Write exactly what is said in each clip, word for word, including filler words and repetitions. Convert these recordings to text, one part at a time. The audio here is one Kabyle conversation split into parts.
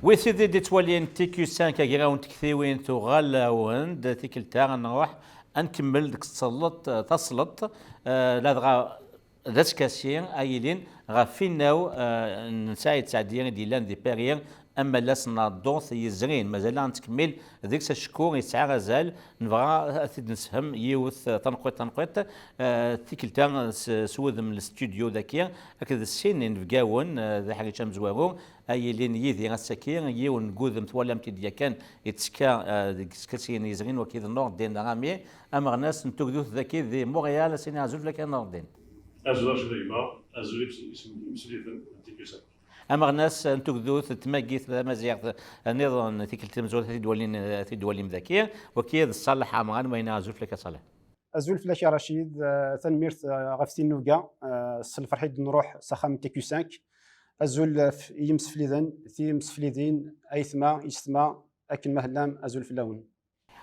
Wi tid i d-ittwalin T Q cinq, agraw n tektiwin tuɣal-awen-d tikkelt-a, ad nruḥ ad nkemmel deg tesleḍt, tasleḍt, eh, ladɣa d askasi ay ilin ɣef inaw, eh, n Saɛid Saɛdi i d-yellan di Paris, amalas n Ardent yezrin. Mazal ad nettkemmil deg-s acku yesɛa azal, nebɣa ad t-id-nessefhem yiwet, eh, taneqqiṭ taneqqiṭ, eh, tikkelt-a s, s wudem n lestudyu daki, akked sin inebgawen, eh, d aḥric amezwaru, ay ilin yid-i ass-agi, yiwen n wudem twalam-t-id yakan, yettekka, eh, deg tsekkisin yezrin waki d Nordin Rami, ameɣnas n tugdut daki di Montréal, ad s-iniɣ azul fell-ak a Nordin. Azul a Racid a gma, azul i imsefliden n T Q cinq. Ameɣnas n tugdut n tmagit tamaziɣt nniḍen, tikkelt tamezwarut ad t-id-walin, ad t-id-walim daki, waki d Ṣaleḥ Amran, ma yenna azul fell-ak a Ṣaleḥ. Azul fell-ak a Racid, eh, tanemmirt, eh, ɣef tinnuga, eh, s lferḥ i d-nruḥ s axxam n T Q cinq. Azul f-, i yimsefliden, timseflidin, aytma, yessetma, akken ma tellam, azul fell-awen.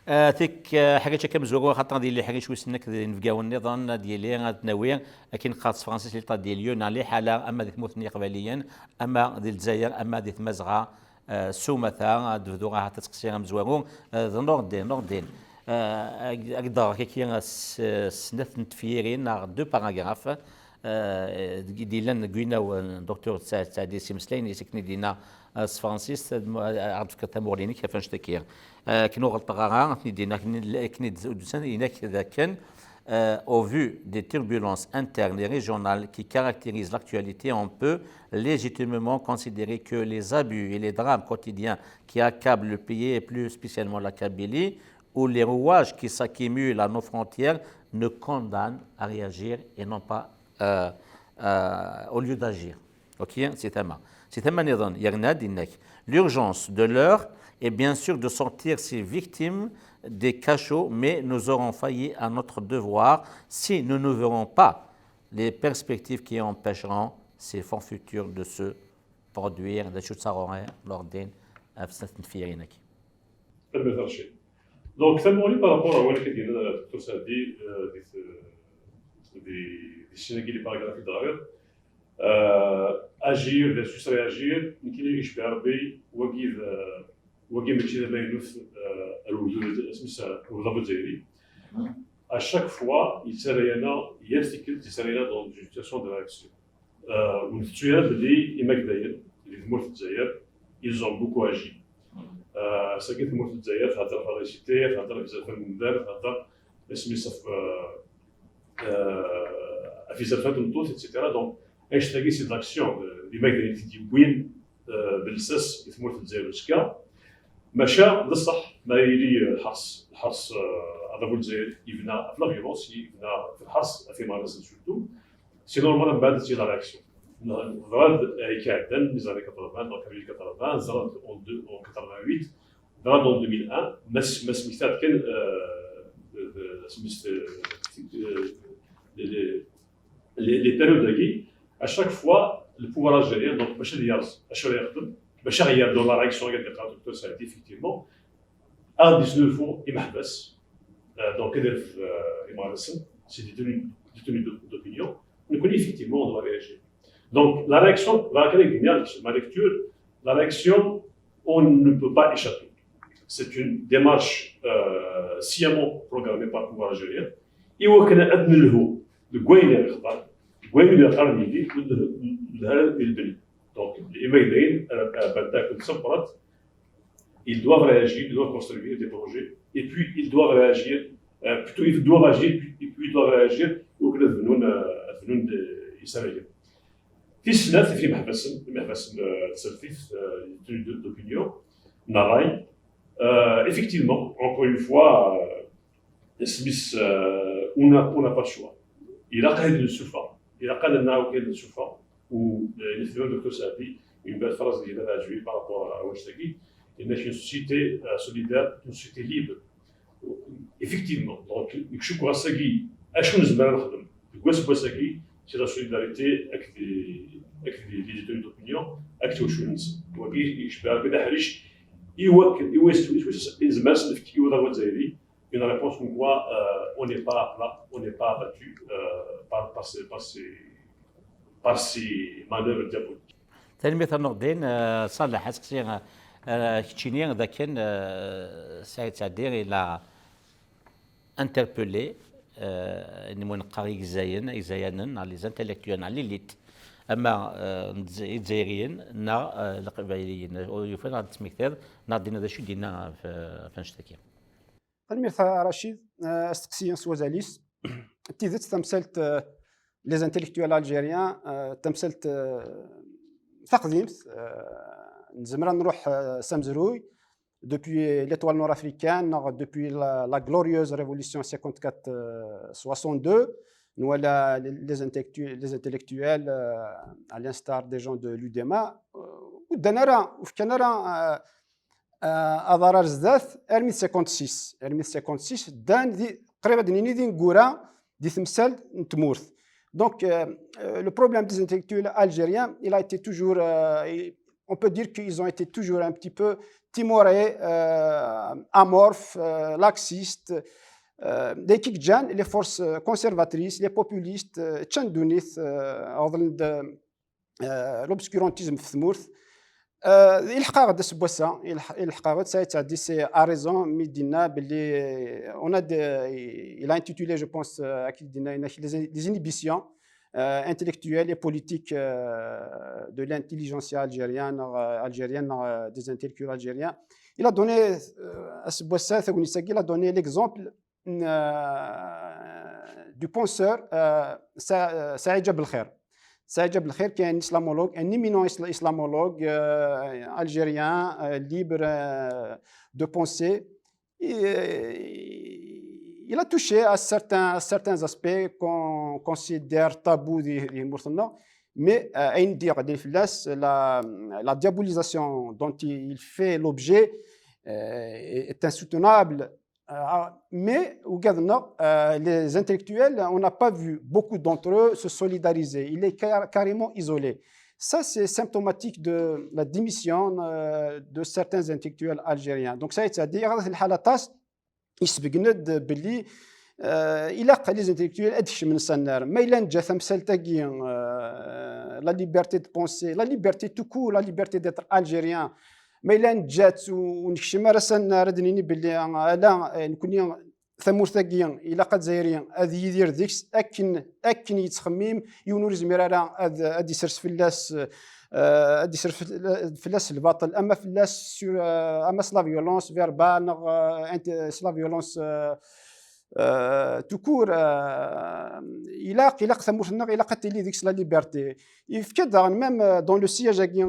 Eh, tik, eh, ḥric akka amezwaru, axaṭer ad yili ḥric wissen akk d inebgawen nniḍen, ad yili, ad nawi, akken qqar s tefransist, l'état des lieux, neɣ liḥala, ama di tmurt n Yiqbayliyen, ama di Lezzayer, ama di Tmazɣa, eh, s umata, ad d-bduɣ ahat ad teqsiɣ amezwaru, eh, d Nordin, Nordin. Eh, ad, ad d-aɣeɣ kaki s, snat n tefyirin, neɣ deux paragraphes, eh, deg, i d-yellan deg winaw, eh, Docteur Sa-, Saɛdi s imeslayen-is, akken i d-yenna, eh, s tefransist, ad mu-, ad aɣ-d-tefkeḍ tamuɣli-inek ɣef annect-agi. Eh, akken ur ɣelṭeɣ ara, akken i d-yenna, akken i, akken i d-usan, yenna-k d akken, eh, au vu des turbulences internes et régionales qui caractérisent l'actualité, on peut légitimement considérer que les abus et les drames quotidiens qui accablent le pays et plus spécialement la Kabylie, où les rouages qui s'accumulent à nos frontières ne condamnent à réagir et non pas, euh, euh, au lieu d'agir. Ok, c'est tama. C'est tama nniḍen, yerna-d yenna-k. L'urgence de l'heure est bien sûr de sortir ces victimes des cachots, mais nous aurons failli à notre devoir si nous n'ouvrons pas les perspectives qui empêcheront ces forfaits futurs de se produire. D acu d taɣuri, Nordin, ɣef snat n tefyirin-agi? Tanemmirt a Racid. Donc, tamuɣli par rapport à wayen akka d-yenna Docteur Saɛdi, euh, di t-, di, di sin-agi les paragraphes i d-ɣriɣ, euh, agir versus réagir, nekkini yecbi Rebbi, wagi d, wagi mačči d amaynut, euh, ar ugdud, asmi s-, ar udabu azzayri. À chaque fois, yettarra-yaneɣ, yal tikkelt, yettarra-yaneɣ dans une situation de réaction. Euh, ur ntettu ara belli imagdayen di tmurt n Lezzayer, ils ont beaucoup agi. Euh, sagi tmurt n Lezzayer, thedder ɣef la laïcité, thedder ɣef izerfan n umdan, thedder asmi s ɣef, euh, euh, ɣef izerfan n tmeṭṭut, et cetera. Donc, annect-agi, c'est de l'action, euh, d imagdayen i t-id-yewwin, euh, d lsas i tmurt n Lezzayer uzekka. Maca, d ṣṣeḥ, ma yili, euh, lḥers, lḥers, euh, adabu n Lezzayer yebna ɣef la violence, yebna ɣef lḥers ɣef imeɣnasen surtout. C'est normal, mbeɛd ad tili la réaction. Ẓran-t, euh, i iɛeddan, les années quatre-vingts, donc, quatre-vingts, ẓran-t en deux, en quatre-vingt-huit, ẓran-t en deux mille un, ma s-, ma smektaɣ-d kan, euh, euh, euh, les, les, les, les périodes-agi, à chaque fois, le pouvoir algérien, donc, bac ad yerẓ acu ara yexdem, bac ad yerr dans la réaction, ad d-yeqqar Docteur Saïdi, effectivement, ad d-yesnulfu imeḥbas, euh, donc, ad iref, euh, imeɣnasen, c'est des tenues, des tenues de, d'opinion. Nekkni, effectivement, on doit réagir. Donc, la réaction, voilà, ma lecture, la réaction, on ne peut pas échapper. C'est une démarche, euh, sciemment programmée par le pouvoir algérien. Iwakken ad nelhu deg wayen i ɣ-ixḍan, deg wayen i ɣ-ixḍan yili, ur nelhu ara di lebni. Donc, imagdayen, euh, euh, ben, ils doivent réagir, ils doivent construire des projets, et puis ils doivent réagir, euh, plutôt ils doivent agir, et puis, et puis ils doivent réagir, iwakken ad bnun, euh, ad bnun d-, yisaragen. Tis snat, ɣef imeḥbas-, imeḥbas n, euh, tsertit, euh, tenue de, d'opinion, n ṛṛay. Euh, effectivement, encore une fois, euh, isem-is, euh, on a, on n'a pas le choix. Ilaq ad nsuffeɣ. Ilaq ad nɛawed ad nsuffeɣ. U, euh, il fait Docteur Saïdi une belle phrase qui m'a ému par rapport à Westagui. Il dit qu'une société, euh, solidaire, une société libre. Effectivement, donc, je crois que c'est acu nezmer ad nexdem deg wass n wass-agi, c'est la solidarité avec des, avec des, des détenus d'opinion, avec les jeunes. Wagi, je peux arriver à Harish, iwakken, iwakken, iwakken, nezmer ad nefk i udabu azzayri une réponse comme quoi, euh, on n'est pas à plat, on n'est pas abattu, euh, par, par ces, par ces, par ces manœuvres diaboliques. Tanemmirt a Nordin, euh, Ṣaleḥ, aseqsi, euh, Keččini d akken, euh, Saïd Saadi, il a interpellé, euh, ayen umi neqqar igzayen, igzayanen, neɣ les intellectuels, neɣ l'élite, ama, euh, n Dz-, Izzayriyen neɣ, euh, Leqbayliyen. Ur yufan ad d-tesmektiḍ neɣ d-tiniḍ d acu i d-yenna ɣef, ɣef annect-agi. Tanemmirt a Racid. Euh, asteqsi s wazal-is. D tidet, tamsalt, euh, les intellectuels algériens, euh, tamsalt, euh, taqdimt, euh, nezmer ad nruḥ, euh, s amezruy, depuis l'étoile nord-africaine, neɣ depuis la, la glorieuse révolution cinquante-quatre, euh, soixante-deux, nwala les, les intellectu-, les intellectuels, euh, à l'instar des gens de l'U D M A, euh, ur ddan ara, ur fkan ara, euh, euh, aḍar ar zdat, armi d cinquante-six. Armi d cinquante-six, ddan di, qrib ad nini, d ineggura di temsalt n tmurt. Donc, euh, euh, le problème des intellectuels algériens, il a été toujours, euh, il, on peut dire qu'ils ont été toujours un petit peu timorés, euh, amorphes, euh, laxistes. Euh, d ayen i yeǧǧan les forces conservatrices, les populistes, euh, ččan ddunit, euh, ɣeḍlen-d, euh, l'obscurantisme fi tmurt. Euh, ilḥeq-aɣ-d aseggas-a, ilḥ-, ilḥeq-aɣ-d Saïd Saadi, c'est à raison, mi d-yenna belli, euh, on a de, il a intitulé, je pense, euh, akken i d-yenna, les, les inhibitions, euh, intellectuelles et politiques, euh, de l'intelligentsia algérienne, euh, algérienne, euh, des intellectuels algériens. Il a donné, euh, aseggas-a, tagnit-agi, il a donné l'exemple, euh, du penseur, euh, Sa-, euh, Saïd Djebelkher. Saïd Djebelkher, qui est un islamologue, un éminent isla-, islamologue, euh, algérien, euh, libre, euh, de pensée. Et, euh, il a touché à certains, à certains aspects qu'on considère tabous di, di tmurt-nneɣ. Mais, euh, ayen d-yeɣlin fell-as, la, la diabolisation dont il, il fait l'objet, euh, est, est insoutenable. Euh, mais, ugadeɣ, euh, les intellectuels, on n'a pas vu beaucoup d'entre eux se solidariser. Il est car-, carrément isolé. Ça, c'est symptomatique de la démission, euh, de certains intellectuels algériens. Donc, ça, c'est-à-dire, الحالة تاس يسبقنا باللي، euh, il a les intellectuels ad kecmen s annar. Ma yella neǧǧa tamsalt-agi, euh, la liberté de penser, la liberté tout court, la liberté d'être algérien, ma yella neǧǧa-tt u-, ur nekcem ara s annar, ad nini belli, ala, eh, nekni tamurt-agi ilaq Azzayri ad yidir deg-s akken, akken yettxemmim, yiwen ur yezmir ara ad, ad isers fell-as, eh, ad isers fell-, fell-as lbaṭel, ama fell-as sur, eh, ama s la violence verbale, neɣ, eh, int-, s la violence, eh, eh, tout court, eh, ilaq, ilaq tamurt-nneɣ, ilaq ad tili deg-s la liberté. Yefka-d daɣen même, euh, dans le sillage-agi, euh,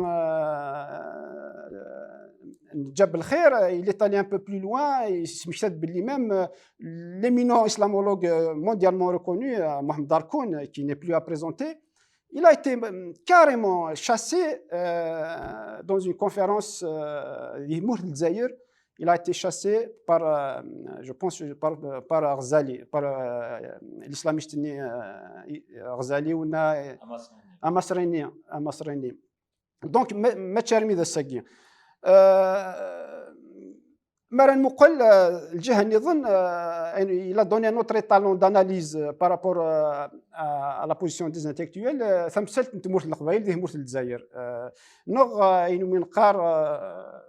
n Djebelkher, il est allé un peu plus loin, yesmekta-d belli même, euh, l'éminent islamologue, euh, mondialement reconnu, euh, Mohamed Arkoun, euh, qui n'est plus à présenter, il a été, euh, carrément chassé, euh, dans une conférence, euh, di tmurt n Lezzayer. Il a été chassé par, euh, je pense, par, par Ghazali, par, euh, l'islamiste, euh, Ghazali ou na-, Amasrini. Amasrini, Amasrini. Donc, ma, mačči armi d ass-agi. Euh, mi ara nmuqel, euh, lǧiha nniḍen, euh, il a donné un autre étalon d'analyse, euh, par rapport, euh, à, à la position des intellectuels, euh, tamsalt n tmurt n Leqbayel di tmurt n Lezzayer. Euh, neɣ, euh, ayen umi neqqar, euh,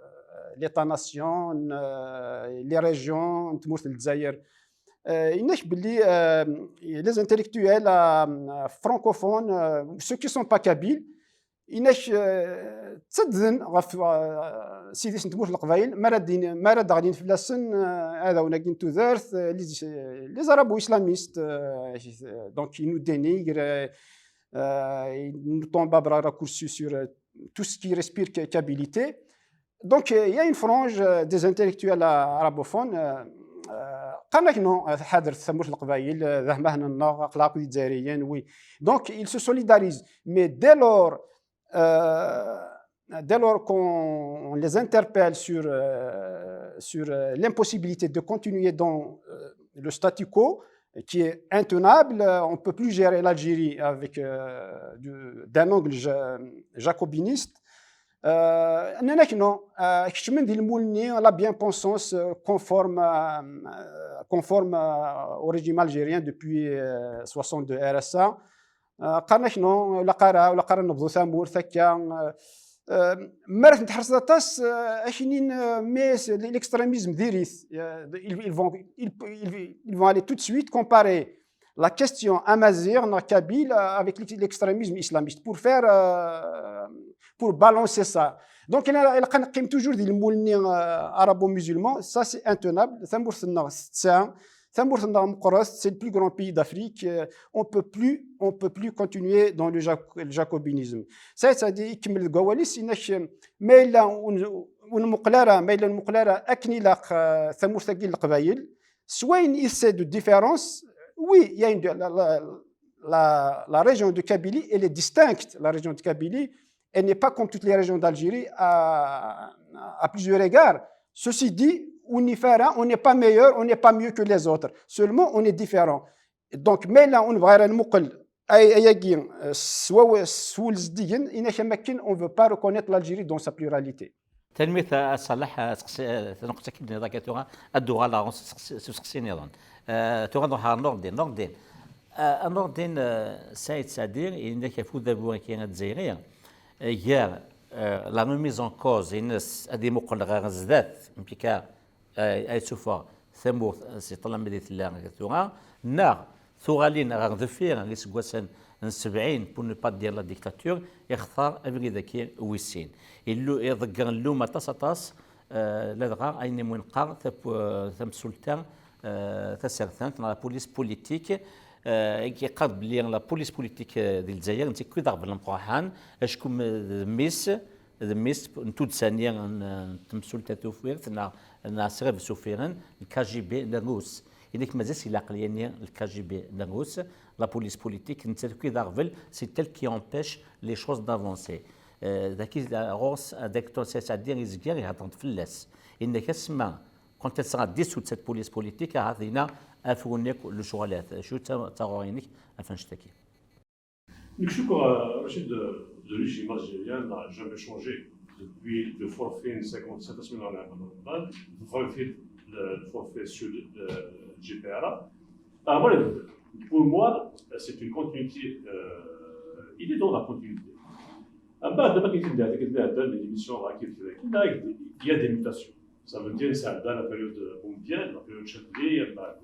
l'État-nation, euh, les régions n tmurt n Lezzayer. Euh, yenna-k belli, euh, les intellectuels, euh, francophones, euh, ceux qui sont pas kabyles, yenna-k, euh, ttadden ɣef, euh, s idis n tmurt n Leqbayel, mi ara d-in-, mi ara d-ɣlin fell-asen, euh, ad awen-agin tudert, euh, les, les arabo-islamistes, euh, donc ils nous dénigrent, euh, euh, ils nous tombent à bras raccourcis sur, euh, tout ce qui respire ka-, kabilité. Donc, euh, il y a une frange, euh, des intellectuels, euh, arabophones, euh, euh, qqaren-ak non, euh, ḥadret tamurt n Leqbayel, euh, d atmaten-nneɣ, aql-aɣ akked Izzayriyen, oui. Donc, ils se solidarisent. Mais dès lors, euh, dès lors qu'on les interpelle sur, euh, sur, euh, l'impossibilité de continuer dans, euh, le statu quo, qui est intenable, euh, on ne peut plus gérer l'Algérie avec, euh, du, d'un angle ja-, jacobiniste. Euh, nnan-ak non, euh, kecmen di lmul-nni la bien-pensance, euh, conforme, euh, conforme, euh, au régime algérien depuis, euh, soixante-deux R S A. Euh, qqaren-ak non, ur ilaq ara, ur ilaq ara nebḍu tamurt akka, euh, Euh, mi ara ten-tḥerseḍ aṭas, euh, ad k-inin, euh, mais l'extrémisme diri-t. Euh, ils, ils vont, ils, ils, ils vont aller tout de suite comparer la question amazigh neɣ kabyle avec l'extrémisme islamiste pour faire, euh, pour balancer ça. Donc, il y a toujours des moulins, euh, arabo-musulmans, ça c'est intenable. Tamurt-nneɣ tettsa, tamurt-nneɣ meqqret, c'est le plus grand pays d'Afrique. Euh, on peut plus, on peut plus continuer dans le, jac- le jacobinisme. C'est-à-dire, ikemmel deg wawal-is, inek, ma yella ur n- ur nmuqel ara, ma yella ur nmuqel ara akken ilaq, euh, tamurt-agi n Leqbayel, soit il y a une différence, oui, il y a une, la, la, la, la région de Kabylie, elle est distincte. La région de Kabylie, elle n'est pas comme toutes les régions d'Algérie à, à plusieurs égards. Ceci dit, on y fait rien, on n'est pas meilleur, on n'est pas mieux que les autres. Seulement, on est différent. Donc, ma yella ur nebɣi ara ad nmuqel ay- ayagi, euh, s waw- s wul zeddigen, inek am wakken on veut pas reconnaître l'Algérie dans sa pluralité. Tanemmirt a Ṣaleḥ, a, seqsi- a, taneqqa-agi d-tenniḍ akka tura, ad d-uɣaleɣ s useqsi- s useqsi niḍen. A, tura ad nruḥ ɣer Nurdin. Nurdin, a, a Nurdin, a, Saɛid Saɛdi, yenna-k ɣef udabu-agi azzayri, a, gar, a, la remise en cause-ines ad imuqel ɣer zdat, amek akka, a, ay tufeɣ tamurt si ṭṭlam i tella tura, neɣ tuɣalin ɣer deffir n yiseggasen n sebɛin, pour ne pas dire la dictature, ixtar abrid-agi wis sin. Illu- Iḍegger llum aṭas aṭas, eh, ladɣa ayen imu neqqar tap- eh, tamsulta, eh, tasertant neɣ la police politique, eh, i yeqqar belli la police politique, eh, di Lezzayer, netta akk i d aɣbel n Qurḥan, acku m- d mmi-s, d mmi-s n tuddsa-nni n n temsulta tufirt neɣ n Ɛesrib Sufiren, le K G B n Rrus. Yenna-k mazal si lɛeqliya-nni, le K G B n Rrus, la police politique, nettat akk i d aɣbel, c'est elle qui empêche les choses d'avancer. Euh, daki, ɣur-s, euh, docteur Saɛid Saɛdi izga ihedder-d fell-as. Yenna-k asma quand elle sera dissoute cette police politique, ahat dinna ad frun akk lecɣalat. Acu d ta- d taɣuri-inek ɣef annect-agi? Nekk cukkeɣ, euh, Rachid, le, le régime algérien n'a jamais changé. Depuis le forfait cinquante-sept, asmi ara nɛemmer Ramadan, le forfait, le, le forfait sur le, le G P R A, ah, voilà, pour moi, c'est une continuité, euh, il est dans la continuité. Mbeɛd, dama k-id-nniɣ, akken d-iɛeddan di l'émission, il y a des mutations. Ça veut dire, c'est dans la période Boumediene, la période Chadli, mbeɛd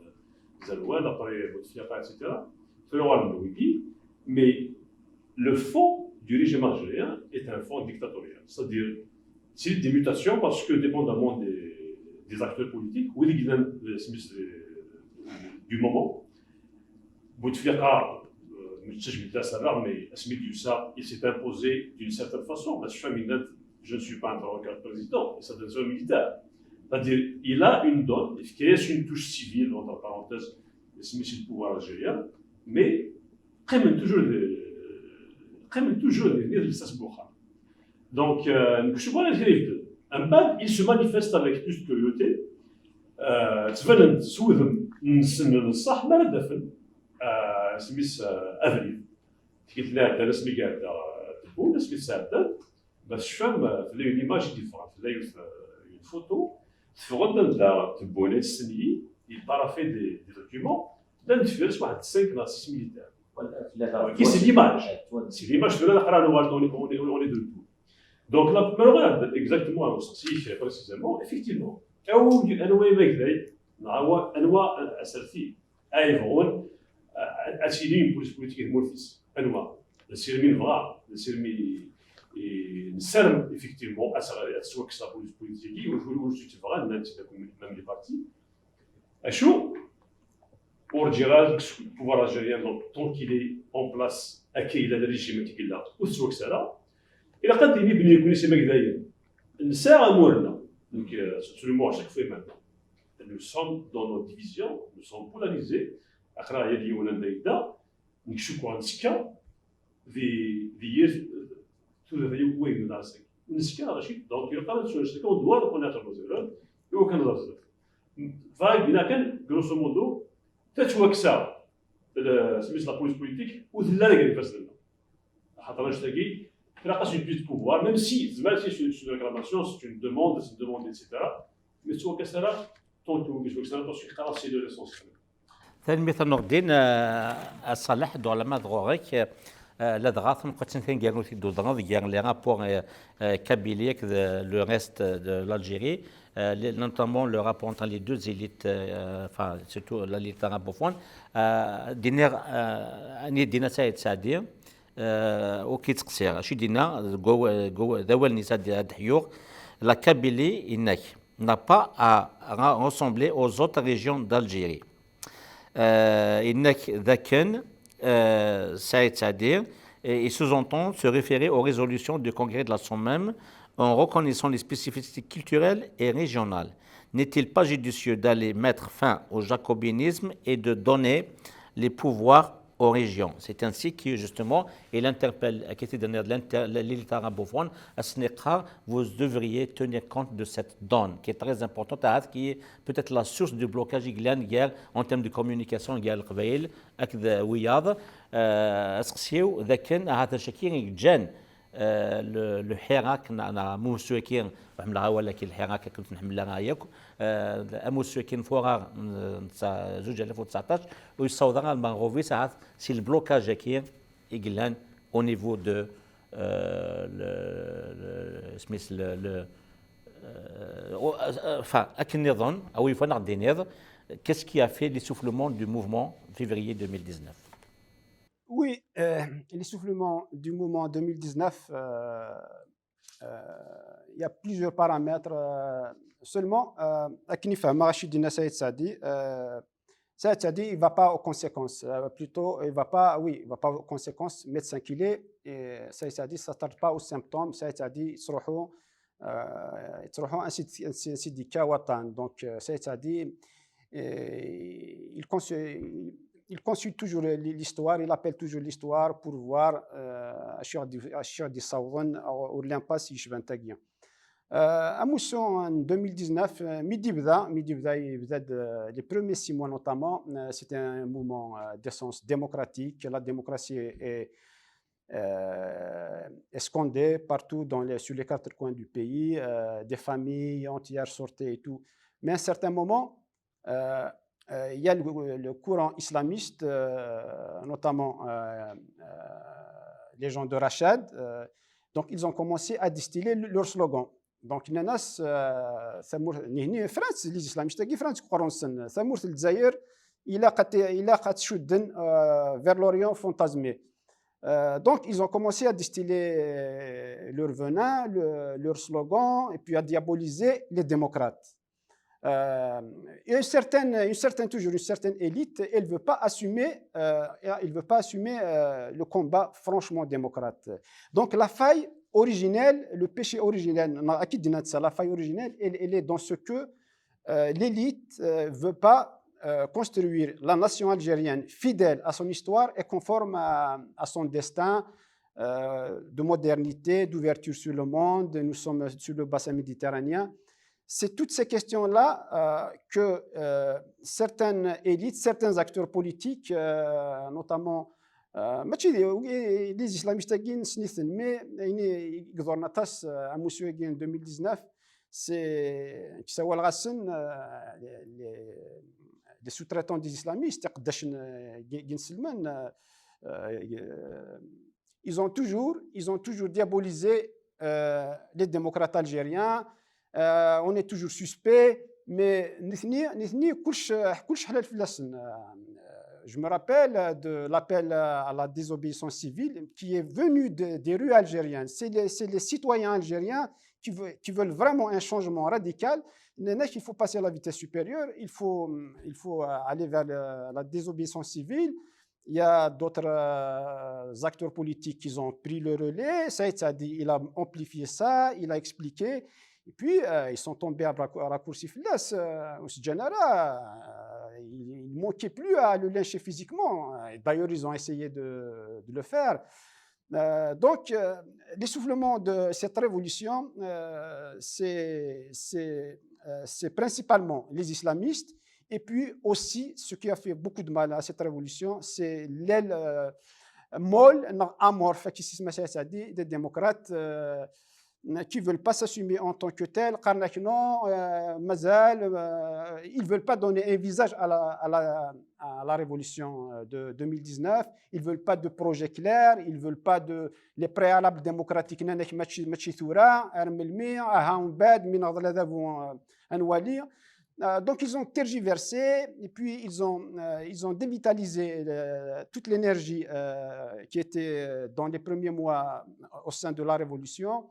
Zerwan, après Bouteflika, et cetera. Tuɣal Mewwidi, mais le fond du régime algérien est un fond dictatorial. C'est-à-dire, c'est des mutations parce que, dépendamment des, des acteurs politiques, ou des, du moment, Bouteflika, euh, mais asmi d-yusa, il s'est imposé d'une certaine façon, mais je ne suis pas un provocateur président, et c'est un militaire. C'est-à-dire, il a une donne, il crée une touche civile, entre parenthèses, c'est le pouvoir algérien, mais qqimen toujours, qqimen toujours di lsas n wexxam. Donc, euh, je vois les dérives. Mbeɛd, il se manifeste avec plus de cruauté. Euh, ttbanen-d s wudem-nsen n ṣṣeḥ mi ara d-afen, euh, isem-is, euh, abrid. Tikkelt-nni iɛeddan, asmi iɛedda, euh, Tebboune, asmi tesɛedda, ma tecfam, euh, tella une image i d-yeffɣen, tella yiwet, euh, une photo, teffeɣ-d anda Tebboune, tessen-iyi, il paraphait des, des documents, llan deffir-s waḥed cinq neɣ six militaires. Qui c'est l'image. C'est l'image de la, on est, on est, on est, on est debout. Donc là, ma nuɣal exactement ar useqsi-ik précisément, effectivement, anwa amagday, neɣ anwa aserti ay yebɣun ad tili une police politique di tmurt-is, anwa? D asirem i nebɣa, d asirem i nessaram, effectivement, ad tettwakkes la police politique-agi, ur ur ur tebɣa, nnan-tt akk même les partis. Acu? Ur ǧǧiɣ ara deg pouvoir algérien, donc tant qu'il est en place, akka yella le régime akka yella, ur tettwakkes ara. Ilaq ad d-nini belli nekkni s imagdayen nesɛa amur-nneɣ. Donc, euh, absolument, à chaque fois maintenant, nous sommes dans nos divisions, nous sommes polarisés. Aql-aɣ yal yiwen anda yedda, nekk cukkeɣ neska di di yir tudert-agi n wayegdan-agi. Neska, Rachid, donc ilaq ara nessu anect-agi, on doit reconnaître nos erreurs, iwakken ad nẓer. Bɣiɣ ad d-iniɣ kan, grosso modo, tettwakkes-aɣ, isem-is, la police politique, ur telli ara gar ifassen-nneɣ. Axaṭer anect-agi, ilaq-as une prise de pouvoir, même si, même si c'est une réclamation, c'est une demande, c'est une demande, et cetera. Mais tettwakkes ara, tant que tettwakkes ara, parce que c'est l'essentiel. Tanemmirt a Nurdin, a Ṣaleḥ, d uɛlama d ɣur-k. Euh, ladɣa tanqaṭ-nni taneggarut i d-udreɣ gar les rapports, euh, euh, Kabylie et le reste de l'Algérie, euh, les- notamment le rapport entre les deux élites, euh, enfin surtout l'élite arabophone. Euh, d-yenna, euh, ayen i d-yenna Saïd Saadi, euh, ur k-yettqeṣṣir. Acu i d-yenna deg waw- deg waw- d awal-nni ad d-ḥyuɣ: la Kabylie, yenna-k, n'a pas à ra- ressembler aux autres régions d'Algérie. Euh, yenna-k dakken, euh, Saïd Saadi, et il sous-entend se référer aux résolutions du Congrès de la Somme même en reconnaissant les spécificités culturelles et régionales. N'est-il pas judicieux d'aller mettre fin au jacobinisme et de donner les pouvoirs aux régions? C'est ainsi que, justement, il interpelle, euh, qui était donné de l'inter- l'élite arabophone, à ce n'est pas, vous devriez tenir compte de cette donne qui est très importante, qui est peut-être la source du blocage i yellan gar, en termes de communication, gar Leqbayel akked wiyaḍ. Euh, aseqsi-w d akken ahat d acu-agi i yeǧǧan, euh, le, le ḥirak, neɣ, neɣ amussu-agi, ur ḥemmleɣ awal-agi, lḥirak, akken ur t-nḥemmel ara yakk. Euh, amussu-agi n furar, n, n tsa- zuǧ alaf u tseɛṭac, ur yessaweḍ ara ɣer lmerɣub-is, ahat si le blocage-agi i yellan au niveau de, euh, le, le, isem-is, le, le, euh, o- euh, enfin, akken nniḍen, a wi yufan ad ɣ-d-tiniḍ, qu'est-ce qui a fait l'essoufflement du mouvement février deux mille dix-neuf? Oui, euh, l'essoufflement du mouvement deux mille dix-neuf, euh, euh, il y a plusieurs paramètres. Euh, seulement, euh, akken i fehmeɣ acu i d-yenna Saïd Saadi, euh, Saïd Saadi, il va pas aux conséquences. Euh, plutôt, il va pas, oui, il va pas aux conséquences, médecin qu'il est. Et Saïd Saadi, ça tarde pas aux symptômes. Saïd Saadi, il se retrouve, euh, il se retrouve un syn- un sy- un syndicat Watan. Donc, euh, Saïd Saadi, et il, consu- il consulte toujours l- l'histoire, il appelle toujours l'histoire pour voir, euh, acu i ɣ-d-, acu i ɣ-d-yessawḍen, ou l'impasse yecban tagi. Euh, amussu en deux mille dix-neuf, euh, mi d-yebda, mi d-yebda, yebda-d, euh, les premiers six mois notamment, euh, c'était un mouvement, euh, d'essence démocratique. La démocratie est, euh, est scandée partout dans les, sur les quatre coins du pays. Euh, des familles entières sortaient et tout. Mais à un certain moment, euh, euh, il y a le, le courant islamiste, euh, notamment, euh, euh, les gens de Rachad. Euh, donc, ils ont commencé à distiller le- leur slogan. Donc, nnan-as, euh, tamurt, nihni France, les islamistes qui France, croirons-nous, tamurt Lezzayer, il a, il a, euh, vers l'Orient fantasmé. Euh, donc, ils ont commencé à distiller, euh, leur venin, le- leur slogan, et puis à diaboliser les démocrates. Euh, et une certaine, une certaine, toujours une certaine élite, elle veut pas assumer, euh, elle veut pas assumer, euh, le combat franchement démocrate. Donc la faille originelle, le péché originel, na- akid dinat sa, la faille originelle, elle, elle est dans ce que, euh, l'élite, euh, veut pas, euh, construire la nation algérienne fidèle à son histoire et conforme à, à son destin, euh, de modernité, d'ouverture sur le monde. Nous sommes sur le bassin méditerranéen. C'est toutes ces questions-là, euh, que, euh, certaines élites, certains acteurs politiques, euh, notamment, euh, mačči d- les islamistes-agi nessen-iten, mais ayen i iḍerren aṭas, euh, amussu-agi en deux mille dix-neuf, c'est, ssawaleɣ-asen, euh, les, les- les sous-traitants des islamistes, iqeddacen, euh, n yiselman, euh, euh, ils ont toujours, ils ont toujours diabolisé, euh, les démocrates algériens. Euh, on est toujours suspect, mais nitni, nitni, كلش, كلش حلال في اللسن. Euh, je me rappelle de l'appel à la désobéissance civile qui est venu de- des rues algériennes. C'est les, c'est les citoyens algériens qui, veut- qui veulent vraiment un changement radical. Il faut passer à la vitesse supérieure, il faut, il faut aller vers le- la désobéissance civile. Il y a d'autres, euh, acteurs politiques qui ont pris le relais. Saïd Saadi, il a amplifié ça, il a expliqué. Et puis, euh, ils sont tombés à, raccour- à raccourci flas. Euh, au Sjanara, euh, il ne manquait plus à le lyncher physiquement. Et d'ailleurs, ils ont essayé de, de le faire. Euh, donc, euh, l'essoufflement de cette révolution, euh, c'est c'est, euh, c'est principalement les islamistes. Et puis aussi, ce qui a fait beaucoup de mal à cette révolution, c'est l'aile, euh, molle, non, amorphe, qui se met à dire des démocrates, euh, qui veulent pas s'assumer en tant que tels, qqaren-ak non, euh, mazal, euh, ils veulent pas donner un visage à la, à la, à la révolution, euh, de deux mille dix-neuf, ils veulent pas de projet clair, ils veulent pas de, les préalables démocratiques, nnan-ak mačči, mačči tura, ar melmi, aha, umbeɛd, mi neɣḍel adabu, euh, ad nwali. Euh, donc, ils ont tergiversé et puis ils ont, euh, ils ont dévitalisé, euh, toute l'énergie, euh, qui était dans les premiers mois au sein de la révolution.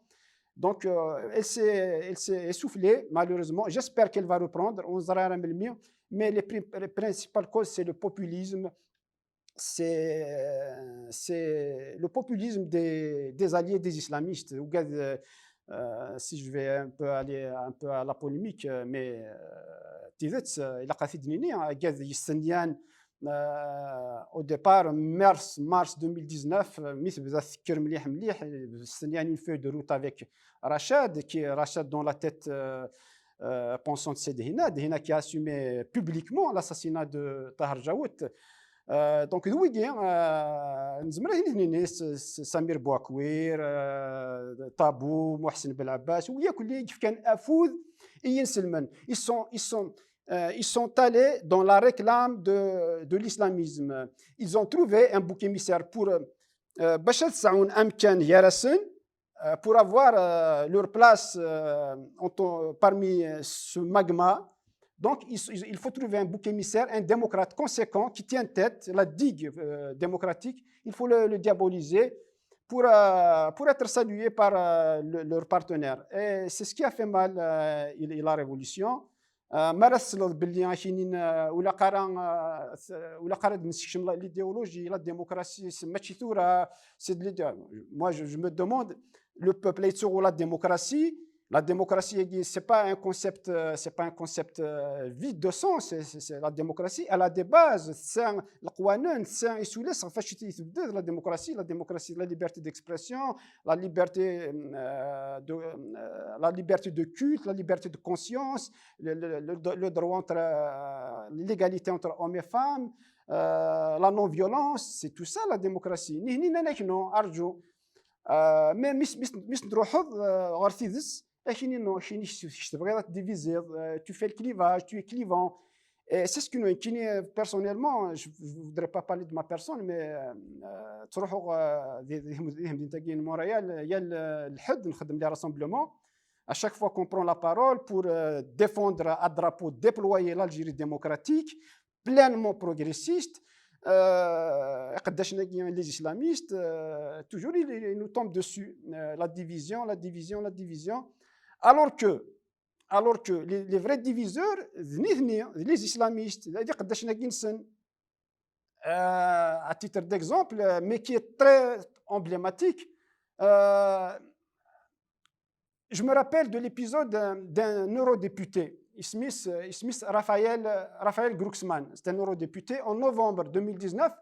Donc, euh, elle s'est, elle s'est essoufflée, malheureusement. J'espère qu'elle va reprendre. On verra, mais les, pri- les principales causes, c'est le populisme. C'est, c'est le populisme des, des alliés des islamistes. Ou gars, euh, euh, si je vais un peu aller un peu à la polémique, euh, mais, euh, tidet, euh, il a fait de nini, hein, gars, euh, au départ, mars, mars deux mille dix-neuf, euh, mi tebda tekker mliḥ mliḥ, euh, une feuille de route avec Rachad, qui est Rachad dans la tête, euh, euh, pensante, c'est Dehina, Dehina qui a assumé publiquement l'assassinat de Tahar Jaout. Euh, donc, oui, euh, نزمر هنا هنا س- س- سمير بوعكوير, euh, Tabou, Mohsen Belabas, ويا كل كيف كان أفوذ ينسلمن. Ils sont, ils sont, euh, ils sont allés dans la réclame de, de l'islamisme. Ils ont trouvé un bouc émissaire pour, euh, باش تسعون أمكان يا راسن, euh, pour avoir, euh, leur place, euh, en tant- parmi, euh, ce magma. Donc, il, il- il faut trouver un bouc émissaire, un démocrate conséquent qui tient tête, la digue, euh, démocratique. Il faut le, le diaboliser pour, euh, pour être salué par, euh, le- leur partenaire. Et c'est ce qui a fait mal, euh, il- la révolution. آه، ما راه تسلط باللي كاينين، آه، ولا قرا، آه، س- ولا قرا نسكشم لا- l'idéologie, la démocratie, c'est ماشي ثورة, c'est de l'idée. Moi, je, je me demande, le peuple, يتسوق la démocratie, la démocratie, c'est pas un concept, euh, c'est pas un concept, euh, vide de sens. C'est, c'est- c'est- la démocratie, elle a des bases. C'est un, القوانين, c'est un, et sous les, la démocratie, la démocratie, la liberté d'expression, la liberté, euh, de, euh, la liberté de culte, la liberté de conscience, le, le- le- le droit entre, euh, l'égalité entre hommes et femmes, euh, la non-violence, c'est tout ça la démocratie. نهني نحن أرجو. Euh, mais mis mis mis نروحض غير تيدس, أكيني نو أكيني كتبغي تديفيزيض, euh, tu fais le clivage, tu es clivant. Et c'est ce que nous, كيني, personnellement, je ne voudrais pas parler de ma personne, mais, euh, تروحوا, euh, دي دي مدينة كاين مونريال, يا الحد نخدم les rassemblements. À chaque fois qu'on prend la parole pour, euh, défendre à drapeau déployé l'Algérie démocratique, pleinement progressiste, euh, قداش ناقي les islamistes, euh, toujours ils, ils nous tombent dessus. Euh, la division, la division, la division. Alors que, alors que les, les vrais diviseurs, نتني, les islamistes, هذه قداش ناقي نسن. Euh, à titre d'exemple, euh, mais qui est très emblématique, euh, je me rappelle de l'épisode d'un, d'un eurodéputé, Ismis, Ismis Raphaël, Raphaël Glucksmann. C'est un eurodéputé. En novembre deux mille dix-neuf,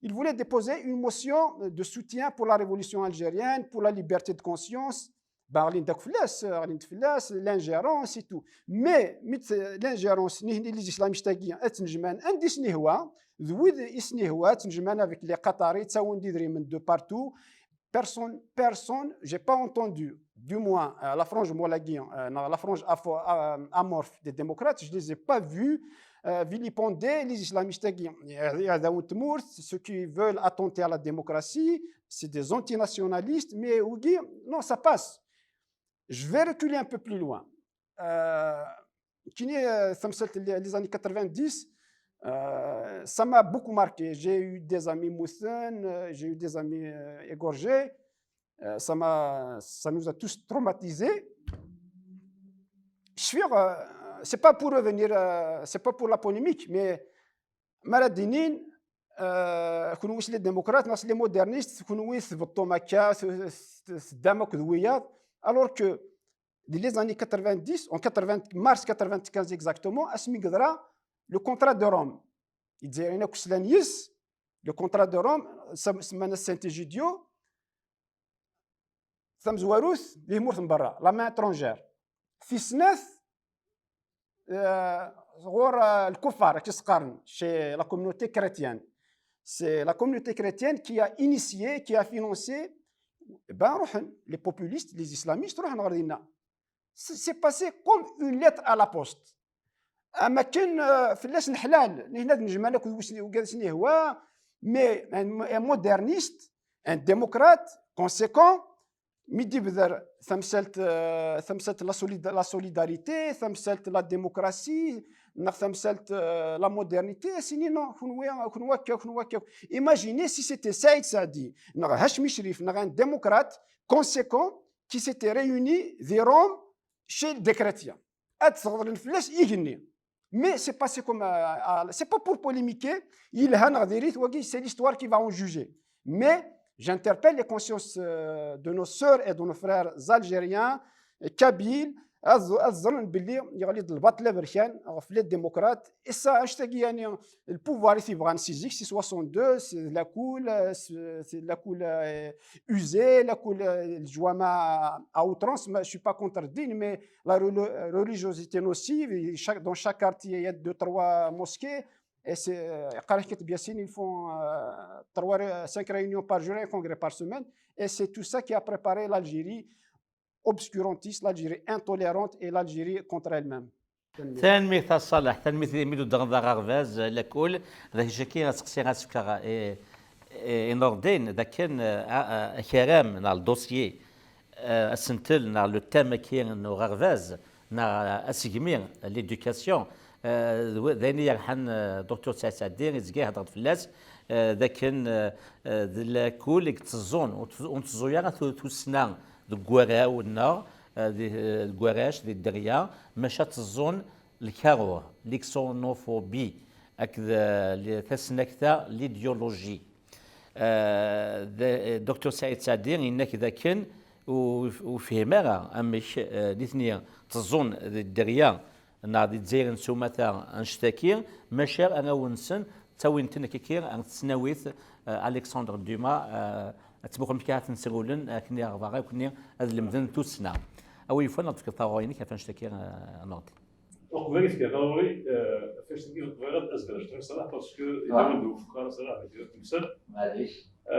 il voulait déposer une motion de soutien pour la révolution algérienne, pour la liberté de conscience, ben, غالين داك فلاس, غالين فلاس, l'ingérence et tout. Mais, mais l'ingérence, نهني les islamistes تاقي, اتنجمان, عندي سنهوا, ذويد سنهوا, اتنجمان avec les Qataris, تساوون دي دريمن de partout. Personne, personne, j'ai pas entendu, du moins, euh, la frange Moulaguian, euh, non, la frange afo- euh, amorphe des démocrates, je les ai pas vus, euh, vilipender les islamistes تاقي, يعداون تمورت, ceux qui veulent attenter à la démocratie, c'est des antinationalistes, mais وقي, non, ça passe. Je vais reculer un peu plus loin. Euh, كيني, euh, تمثلت les années quatre-vingt-dix, euh, ça m'a beaucoup marqué. J'ai eu des amis موثن, euh, j'ai eu des amis, euh, égorgés. Euh, ça m'a, ça nous a tous traumatisés. Je suis, euh, c'est pas pour revenir, euh, c'est pas pour la polémique, mais Maradinin, euh, كنوي les démocrates, ناس les modernistes, كنوي تبطوا مكا, تدام كذويات, alors que les années quatre-vingt-dix, en quatre-vingts, mars quatre-vingt-quinze exactement, اسمي قدرا, le contrat de Rome. يتزايرين كسلان يس, le contrat de Rome, سمانا سانتيجيديو, تمزواروث, دي مورث من برا, la main étrangère. في سنة, euh, غور, euh, الكفار, كيسقارن, chez la communauté chrétienne. C'est la communauté chrétienne qui a initié, qui a financé Ben, ruḥen, les populistes, les islamistes, ruḥen ɣer dinna. C'est passé comme une lettre à la poste. Am akken, euh, fell-as neḥlal, nihna d nejman akked wis-, wigad s-nihwa, mais un, un moderniste, un démocrate, conséquent, mi d-ibder tamsalt, euh, tamsalt la solida-, la solidarité, tamsalt la démocratie, neɣ tamsalt, euh, la modernité, as-ini non, kunwi, kunwi akka, kunwi akka. Imaginez si c'était Saïd Saadi, neɣ Hachmi Chérif, neɣ un démocrate conséquent qui s'étaient réunis di Rome chez les Décratiens. Ad tɣeḍlen fell-as igenni. Mais c'est pas, c'est comme, euh, euh, c'est pas pour polémiquer, yelha neɣ diri-t, wagi, c'est l'histoire qui va en juger. Mais j'interpelle les consciences, euh, de nos sœurs et de nos frères algériens, euh, kabyles, ad, ad ẓren belli yeɣli-d lbaṭel aberkan ɣef les démocrates. Et ça, hashtag, yani, le pouvoir i t-yebɣan si zik, si soixante-deux, c'est la cool, euh, c'est, c'est la cool, euh, usée, la cool, euh, الجوامع à outrance. Mais je suis pas contre الدين, mais la relo-, religiosité nocive. Et chaque, dans chaque quartier, il y a deux, trois mosquées. Et c'est, euh, قريت كتب ياسين, ils font, euh, trois, cinq réunions par jour, un congrès par semaine. Et c'est tout ça qui a préparé l'Algérie obscurantiste, l'Algérie intolérante et l'Algérie contre elle-même. Tanemmirt. Tanemmirt a Ṣaleḥ, tanemmirt imi d-udreḍ aɣerbaz, lakul, d acu-agi ad seqsiɣ ad s-fkeɣ i, i, i Nurdin, d akken, a, a, akaram neɣ le dossier, a, asentel neɣ le thème-agi n uɣerbaz neɣ asegmi, l'éducation, a, d wa-, d ayen i yerḥan, a, Docteur Saɛid Saɛdi, yezga ihedder-d fell-as, a, d akken, a, a, d lakul i yetteẓẓun, ur t-, ur netteẓẓu ara tu-, tussna deg warraw-nneɣ, a, di, deg warrac, di dderya, maca tteẓẓun lkarur, l'exonophobie, akked, a, li-, tasnakta, l'idéologie. A, d-, Docteur Saɛid Saɛdi yenna-k d akken ur, ur fhim ara amek, a, nitni tteẓẓun di dderya neɣ di Lezzayer n sumata annect-agi, maca arraw-nsen ttawin-ten akkaki ar tesnawit, a, Alexandre Dumas, a, ad tmuqlem kan ad ten-srewlen akken i ɣer berra, akken ad lemden tussna. A wi yufan ad d-tefkeḍ taɣuri-inek ɣef annect-agi, a, Nurdin. Uqbel ad k-fkeɣ taɣuri, a, ɣef annect-agi bɣiɣ ad azneɣ cwiṭ Ṣaleḥ, parce que yella win d-wufqeɣ ara Ṣaleḥ deg temsal. Maɛlic. A,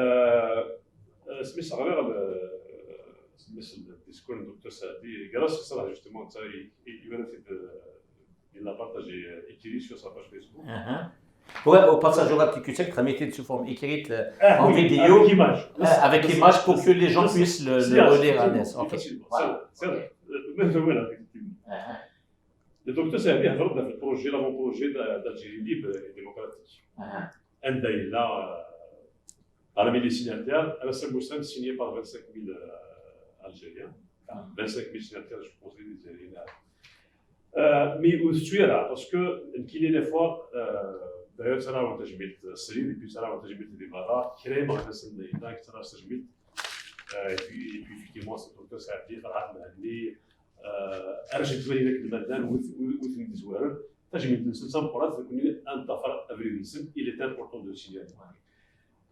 a, asmi s-ɣriɣ le, asmi s-, le discours n Docteur Saɛdi, grâce à Ṣaleḥ, justement, netta i, i, i, il a partagé, euh, écrit sur sa page Facebook. Ouais, on passe à jour un petit cul sec, tramité sous forme écrite, euh, ah, en oui, vidéo, avec image. Ah, avec image pour que les gens puissent le, le relire à l'aise. Ok. Voilà. Le Docteur Saïdi a fait le projet, l'avant-projet d'Algérie libre et démocratique. Anda yella, euh, parmi les signataires, Alassane Bouissane, signé par vingt-cinq mille, euh, Algériens. Enfin, vingt-cinq mille signataires, je pense, les Algériens. Euh, mais au sujet là, parce que nekkini des fois, euh, d'ailleurs, ça là, on t'a jamais serré, et puis ça là, on t'a jamais démarré, créé ma personne de dingue, ça là, ça jamais. Euh, et puis, et puis, effectivement, c'est comme ça, ça a été, Farhat Mahdi, euh, Rachid Zouani, avec le Madan, ou, ou, ou, ou, ça jamais, ça me prend, c'est connu, un tafar, avril, il est important de signaler.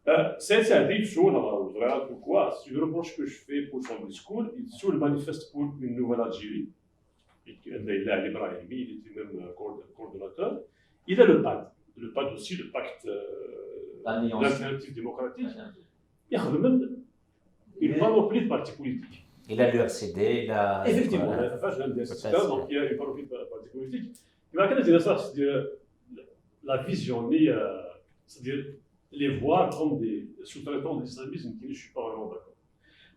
Euh, c'est, c'est un livre sur la, la, pourquoi, c'est le reproche que je fais pour son discours, il sur le manifeste pour une nouvelle Algérie. Et que, euh, il a l'Ibrahimi, il était même, euh, coord-, coordonnateur. Il a le PAD. Le PAD aussi, le pacte, euh, d'alternative démocratique. Il y a même une panoplie de partis politiques. Il a l'U R C D, il a. Effectivement, il a, donc il y a une panoplie de partis politiques. Il va dire ça, c'est-à-dire la vision, euh, c'est-à-dire les voir comme des sous-traitants de l'islamisme, qui je ne suis pas vraiment d'accord.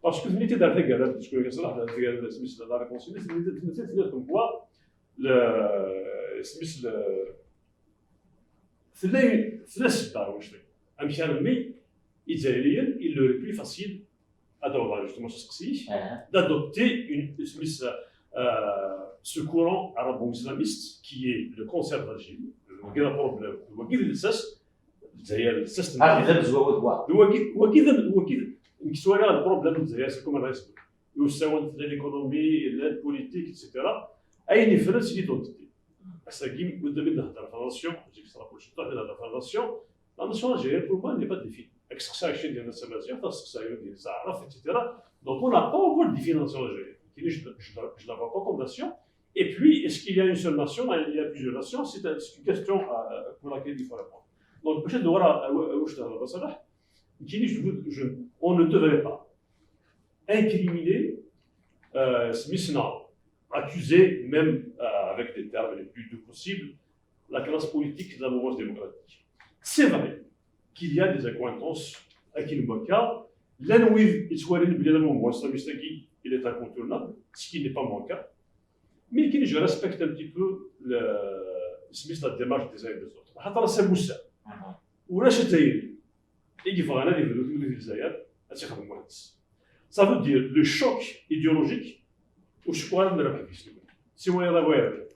Parce que l'unité d'Arthur Garab, parce que ça, la réconciliation, l'unité d'Arthur comme quoi, le, Smith, le, c'est là, c'est là, c'est pas, je fais. Amek armi, Izzayriyen, il leur est plus facile, à justement, ce d'adopter une, Smith, euh, ce courant arabo-islamiste qui est le cancer d'Algérie, le grand problème, le grand lsas, Lezzayer, lsas n Lezzayer. D wagi, wagi, wagi, nekk ttwaliɣ le problème n Lezzayer, c'est comme un iceberg. Usawen, tella l'économie, la politique, et cetera. Ayen yefren, c'est l'identité. Ass-agi, mi d-nehder ɣef la nation, je dis ça pour le temps, mi d-nehder ɣef la nation, la nation algérienne, pour moi, n'est pas définie. Ak seqsaɣ kečč, ad d-tiniḍ d tamaziɣt, ad seqsaɣ yiwen ad d-yini d taɛrabt, et cetera. Donc, on n'a pas encore défini la nation algérienne. Je, je, je la vois pas comme nation. Et puis, est-ce qu'il y a une seule nation ? Il y a plusieurs nations. C'est un, c'est une question, euh, pour laquelle il faut répondre. Donc, peut-être, voilà, euh, euh, je, je, je, on ne devrait pas incriminé, euh, Smith a accusé, même euh, avec des termes les plus doux possibles, la classe politique de la mouvance démocratique. C'est vrai qu'il y a des accointances à Kinbaka. L'ennui est la mouvance islamiste qui il est incontournable, ce qui n'est pas mon cas. Mais qui je respecte un petit peu le, Smith, la démarche des uns et des autres. حتى راه c'est Moussa. ولا شتايل يجي فغانا دي فلوس من الجزائر هاتي خدم مهندس. Ça veut dire le choc idéologique وشكون نربح في سليمان سي وين راه وين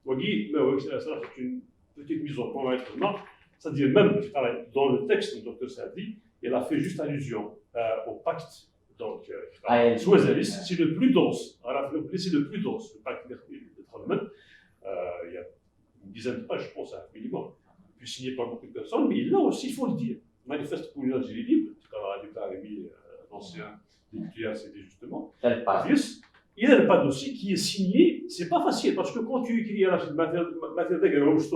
وكي ما هو صراحه une petite mise au point. C'est-à-dire même dans le texte de docteur Saadi, il a fait juste allusion euh, au pacte. Donc, euh, c'est le plus dense. C'est le plus dense. Le pacte euh, il y a une dizaine de pages, je pense, un minimum. Puis signé par beaucoup de personnes, mais là aussi, il faut le dire. Manifeste pour une Algérie libre, c'est quand même un déclaré d'ancien député R C D justement. Il y a le pas aussi qui est signé, c'est pas facile, parce que quand tu écris à la matière, matière de guerre, tu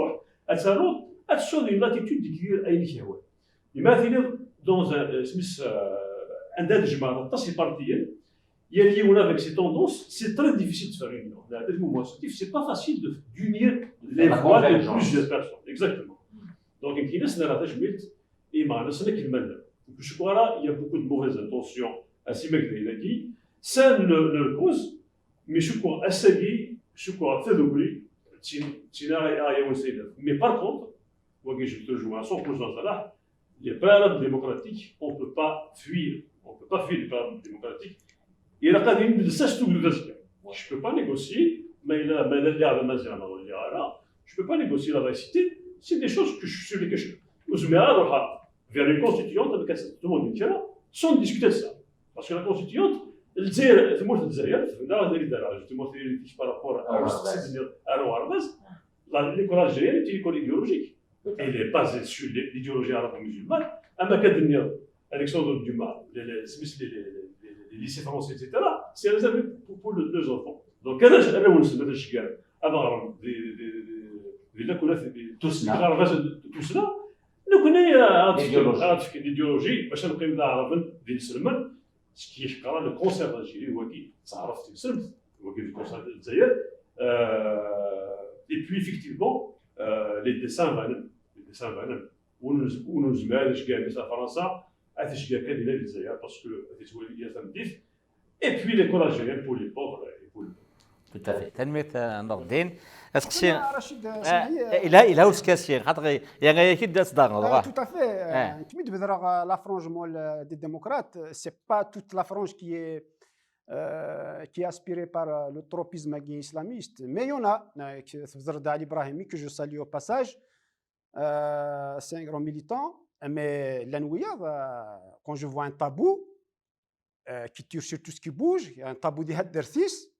as une attitude d'écrire à une. Mais dans un, euh, Smith, euh, un des partis, il y a lié avec ces tendances, c'est très difficile de faire une union. C'est pas facile d'unir les voix de plusieurs personnes. Exactement. Donc, il y a beaucoup de mauvaises intentions à Simagdé. Ça ne le cause, mais je crois à Sagui, je crois à Fedoubri, mais par contre, moi je te rejoins à cent pour cent là, les préalables démocratiques, on ne peut pas fuir. On ne peut pas fuir les préalables démocratiques. Il a pas de ça, tout le reste. Je ne peux pas négocier, mais il a l'air de ma je ne peux pas négocier la laïcité. C'est des choses que je, sur lesquelles je, vers une constituante, avec tout le monde, sans discuter de ça. Parce que la constituante, elle dit, c'est moi qui disais, c'est là, elle dit, justement, c'est par rapport à, à, à, à, l'école algérienne est une école idéologique. Elle est basée sur l'idéologie arabo-musulmane. أما كان Alexandre Dumas, les, les, les, les, les lycées français, et cetera, c'est réservé pour, pour le, les enfants. Donc, أنا أنا ونسمع هذا الشيء كاع. أنا غرام دي دي دي دي دي لكنا في دي توسنا غرام توسنا لو كنا عرفت l'idéologie باش نقيم ذا عرفا دي نسلمن ce qui est le cancer d'Algérie هو كي تعرف تسلم هو كي le cancer ديال الجزائر. Et puis effectivement les dessins بانن les dessins بانن ونزمع كاع مثل فرنسا غتشجع كان الى الجزائر parce que غتولي هي تمديف. Et puis l'école algérienne pour les pauvres et pour les pauvres. Tout à fait. تنمية نور الدين. اسقسي رشيد اسمحي لا لا وسكاسي خاطر يعني هي كي دات دار. Tout à fait. كمي تبدر la frange مول des démocrates, c'est pas toute la frange qui est euh, qui est aspirée par le tropisme islamiste, mais il y en a. تبدر علي ابراهيمي que je salue au passage. Euh, c'est un grand militant, mais l'ennui, euh, quand je vois un tabou euh, qui tire sur tout ce qui bouge, il y a un tabou دي هاد الدرسيس,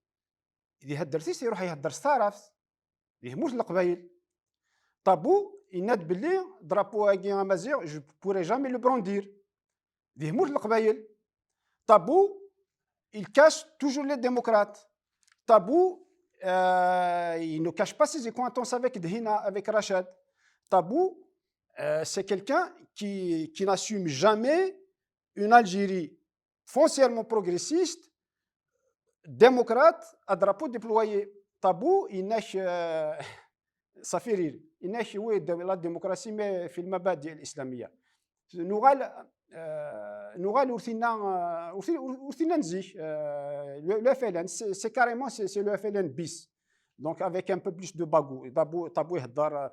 دي هاد الدرسيس يروح يهدر ستارافت, دي موت القبايل. Tabou يناد باللي drapeau هاكي امازيغ, je pourrais jamais le brandir. دي موت القبايل. Tabou il cache toujours les démocrates. Tabou euh, il ne cache pas ses accointances avec Dehina, avec Rachad. Tabou euh, c'est quelqu'un qui, qui n'assume jamais une Algérie foncièrement progressiste, démocrate, à drapeau déployé. Tabou يناك euh, صافي رير يناك oui, la démocratie mais في المبادئ الاسلاميه. نوغال نوغال ورثينا ورثينا نزيك le F L N, c'est carrément c'est le F L N bis. Donc avec un peu plus de bagou, tabou يهدر.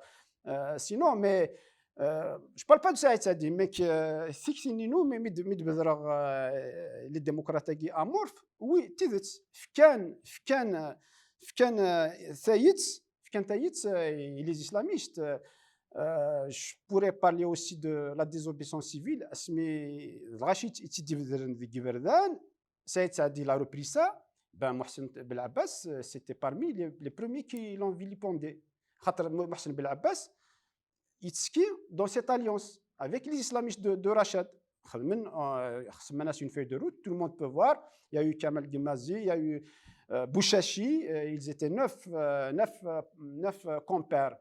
Sinon mais je parle pas de Saïd Saadi, mais que تيكتينينو mais مد مد بذرغ les démocrates amorphes, oui, تيدت فكان فكان فكان ثايت فكان ثايت les islamistes. Euh, je pourrais parler aussi de la désobéissance civile. اسمي الغاشي يتدي بدرن ديك بردان سيد سعدي la repris ça. Ben محسن بلعباس c'était parmi les, les premiers qui l'ont vilipendé. خاطر محسن بلعباس يتسكي dans cette alliance avec les islamistes de, de Rachad. خدمن خصمنا une feuille de route, tout le monde peut voir. Il y a eu Kamal Guemmazi, il y a eu euh, Bouchachi, euh, ils étaient neuf, euh, neuf, euh, neuf euh, compères.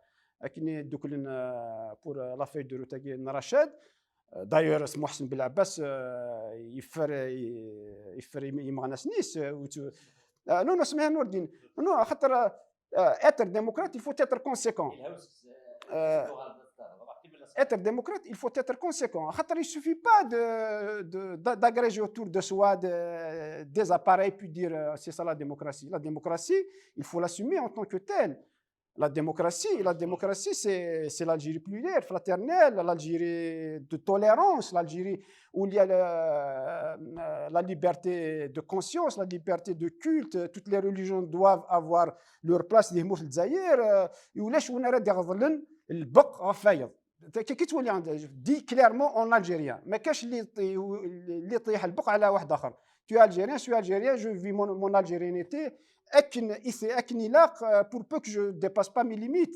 Pour euh, la feuille de route, Rachad. D'ailleurs, Muḥsen Belɛebbas, euh, yeffer, yeffer im-, imeɣnasen-is, euh, ur tu-, euh, non, non, Smihan Nurdin. Non, axaṭer, euh, être démocrate, il faut être conséquent. Euh, être démocrate, il faut être conséquent. Axaṭer, il suffit pas de, de, d'a-, d'agréger autour de soi de, des appareils puis dire, euh, c'est ça la démocratie. La démocratie, il faut l'assumer en tant que telle. La démocratie, la démocratie, c'est, c'est l'Algérie plurielle, fraternelle, l'Algérie de tolérance, l'Algérie où il y a le, euh, la liberté de conscience, la liberté de culte, toutes les religions doivent avoir leur place. Di tmurt n Lezzayer, euh, ulac win ara d-iɣeḍlen lbeq ɣef wayeḍ. Ki, ki twali, dit clairement en algérien. Ma kac li, li, li ṭiḥ lbeq ala waḥed axer. Tu es algérien, je suis algérien, je vis mon, mon algérianité. Akken, i t-, akken ilaq, euh, pour peu que je dépasse pas mes limites.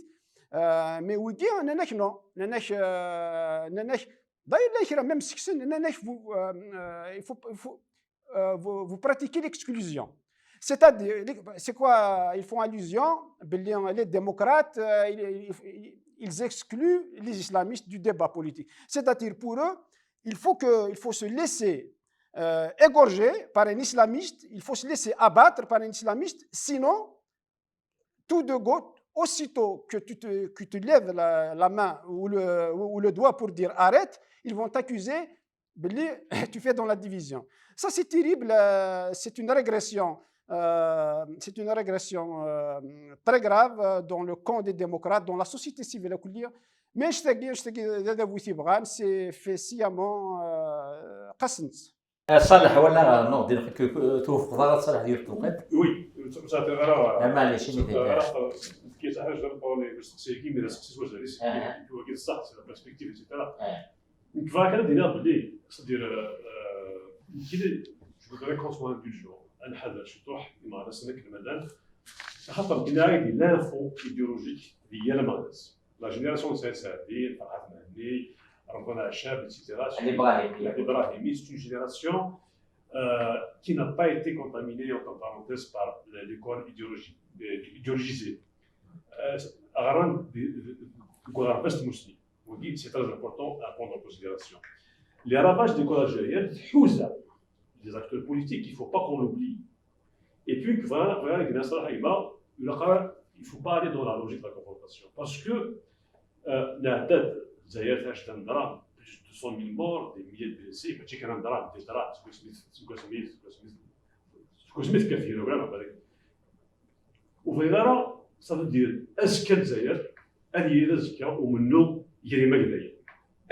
Euh, mais wigi, nanak non. Nanak, euh, nanak. D'ailleurs, là, il y a même six, nanak, vous, euh, euh, il faut, il faut, euh, vous, vous pratiquez l'exclusion. C'est-à-dire, c'est quoi, ils font allusion, les démocrates, euh, ils, ils- ils excluent les islamistes du débat politique. C'est-à-dire, pour eux, il faut que, il faut se laisser, euh, égorger par un islamiste, il faut se laisser abattre par un islamiste, sinon, tout de go, aussitôt que tu te, que tu lèves la, la main ou le, ou le doigt pour dire arrête, ils vont t'accuser, بلي tu fais dans la division. Ça, c'est terrible, euh, c'est une régression, euh, c'est une régression, euh, très grave, euh, dans le camp des démocrates, dans la société civile. Mais je te dis, je te dis, c'est fait sciemment, euh, قسنت. صالح ولا نوردين، توفق ضغط صالح ديال التوقيت. Oui, ça fait rare. معليش، شنو كيسحاج نقول لي باش تسقسي كيما الا سقسيت واش عليه سي كيما كيما كاين الصح سي لا بيرسبكتيف ايتترا. Donc فاكر دينا بلي c'est-à-dire كي je voudrais qu'on soit indulgent، نحذر شي تروح كيما على سنك المدان، خاطر دينا هذه l'info idéologique ديال المغرب. La génération de Saïd Saadi, Farhat Mehni, Ramdane Achab, et cetera. L'Ibrahimi. L'Ibrahimi, c'est une génération euh, qui n'a pas été contaminée, entre parenthèses, par l'école idéologie- euh, idéologisée. Euh, غران ب- ب- ب- غربست مسلم. Oui, c'est très important à prendre en considération. Les ravages de l'école algérienne, تحوزة des acteurs politiques, il ne faut pas qu'on l'oublie. Et puis, voilà, voilà, il y a ça, il y a- il y a- il ne faut pas aller dans la logique de la confrontation. Parce que euh, نعداد الجزائر فيها شفنا دراهم، plus de deux cent mille morts, des milliers de blessés، ماشي كان دراهم، des drames، سكواسميت سكواسميت سكواسميت سكواسميت كثير ولا ما بالك. وفي غيرها صافي دير أزكى الجزائر، هذه هي أزكى ومنه يري ما قدايا.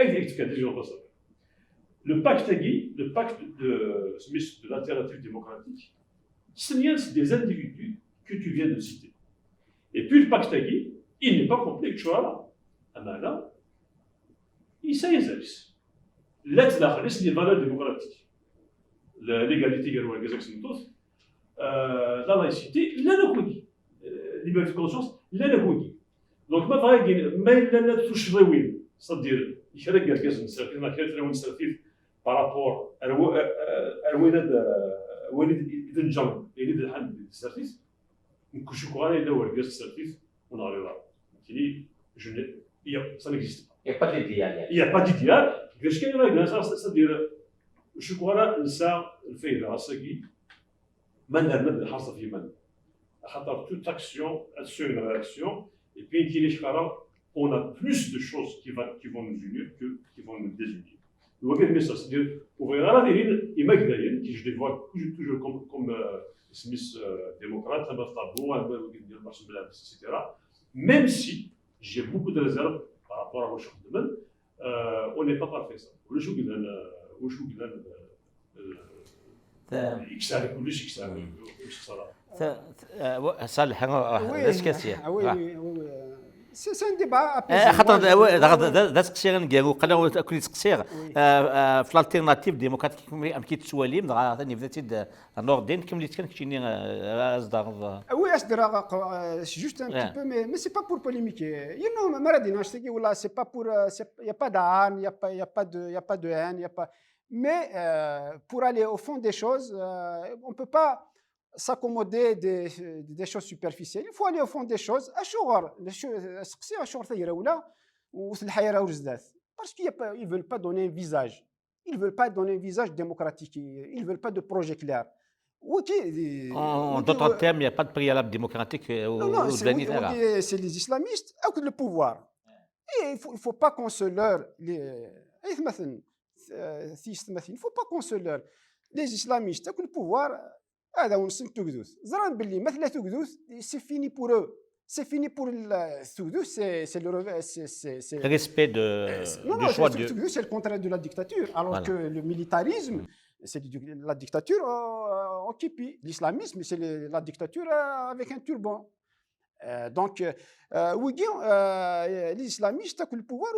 هذه هي تفكر ديجا نقص. Le pacte تاعي، le pacte de سميت de l'alternative démocratique, c'est des individus que tu viens de citer. Et puis le pacte تاعي, il n'est pas complet, tu vois, là. أما لا, يسايزاكس. لا تداخل les valeurs démocratiques. L'égalité, la laïcité, la liberté de conscience, la. Donc, ما بغا يقول ما الا لا توش ضوين صدير يكرا كاز نسرفيف ما كان تراون نسرفيف par rapport à وين وين اذا نجم يعني الحل نسرفيف. كل شيء كواري لا ورقه نسرفيف ونغري راه كيني جو ني يا سا نيكزيست Il n'y a pas d'idéal. Il n'y a pas d'idéal. كيفاش كاين راه الناس صدير شكرا نسى الفايده راسكي. ما ندير ما ندير حاصل في من خاطر toute action a une réaction. Et puis كاين شكرا on a plus de choses qui, va, qui vont nous unir que qui vont nous désunir. هو كيف ميسا سيدي وفي غير هذه اما كذاين كي جو دي فوا toujours comme comme سميس démocrate اما في طابو اما ديال مارشال بلعب et cetera. Même si j'ai beaucoup de réserves par rapport à واش خدمن. On n'est pas parfait ça. ولا شو قلنا وشو قلنا يكسر كلش يكسر. صالح اش كاسيه؟ C'est un débat apaisé. خاطر دا سقسي غنقال وقال كون يسقسي في l'alternative démocratique كي تسواليم دغا ثاني بدا تيد نور الدين كملت كان كتشيني ازدار. Oui, ازدار juste un petit peu, mais mais c'est pas pour polémiquer. You know, ما راه دينا شتي ولا c'est pas pour, il y a pas de haine, il y a pas, il y a pas de, il y a pas de haine, il y a pas. Mais euh, pour aller au fond des choses, euh, on peut pas s'accommoder des, des choses superficielles. Il faut aller au fond des choses. اشوغر سقسي اشوغر ثيرة ولا وث الحياة ولا زدات. Parce qu'ils ne veulent pas donner un visage. Ils ne veulent pas donner un visage démocratique. Ils ne veulent pas de projet clair. Ok. En d'autres termes, il n'y a pas de préalable démocratique au, non, non, au dernier. C'est les islamistes avec le pouvoir. Et il ne faut, il faut pas qu'on se leurre. Les, il ne faut pas qu'on se leurre. Les islamistes avec le pouvoir, هذا ونسن تقدوث زران باللي ما ثلاث تقدوث c'est fini pour eux. C'est fini pour le tugdut, c'est le respect de, non, du non, choix de. C'est le contraire de la dictature, alors voilà. Que le militarisme, mm. C'est la dictature euh, occupée. L'islamisme, c'est la dictature euh, avec un turban. Euh, donc, euh, oui, euh, les islamistes, le pouvoir,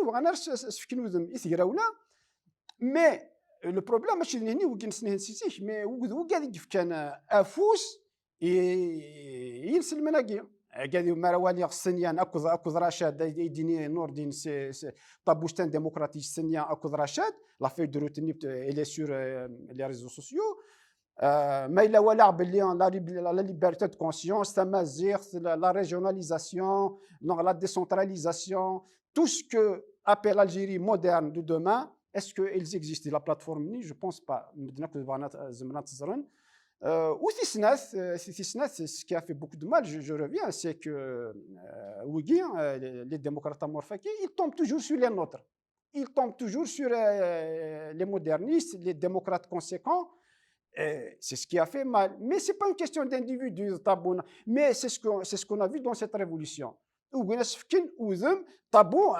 mais le problème, ماشي هنا وكي نسنيه نسيتيك mais وقاعد يفكان افوس ينسلمناكي. قاعد مره والي السنيان اكو اكو رشاد يديني نور الدين. طابوش تاع ديمقراطي السنيان اكو رشاد. La feuille de route اللي est sur les réseaux sociaux. ما الا ولا باللي la liberté de conscience, تمازيغت, la régionalisation, donc la décentralisation, tout ce que appelle l'Algérie moderne de demain. Est-ce qu'elles existent, la plateforme ni? Je pense pas. Euh, وثيسنات, euh, c'est ce qui a fait beaucoup de mal, je, je reviens, c'est que euh, les démocrates amorphes, ils tombent toujours sur les nôtres. Ils tombent toujours sur euh, les modernistes, les démocrates conséquents. C'est ce qui a fait mal. Mais ce n'est pas une question d'individu, Tabouna. Mais c'est ce qu'on ce qu a vu dans cette révolution. وقلنا سفكن وذم طابو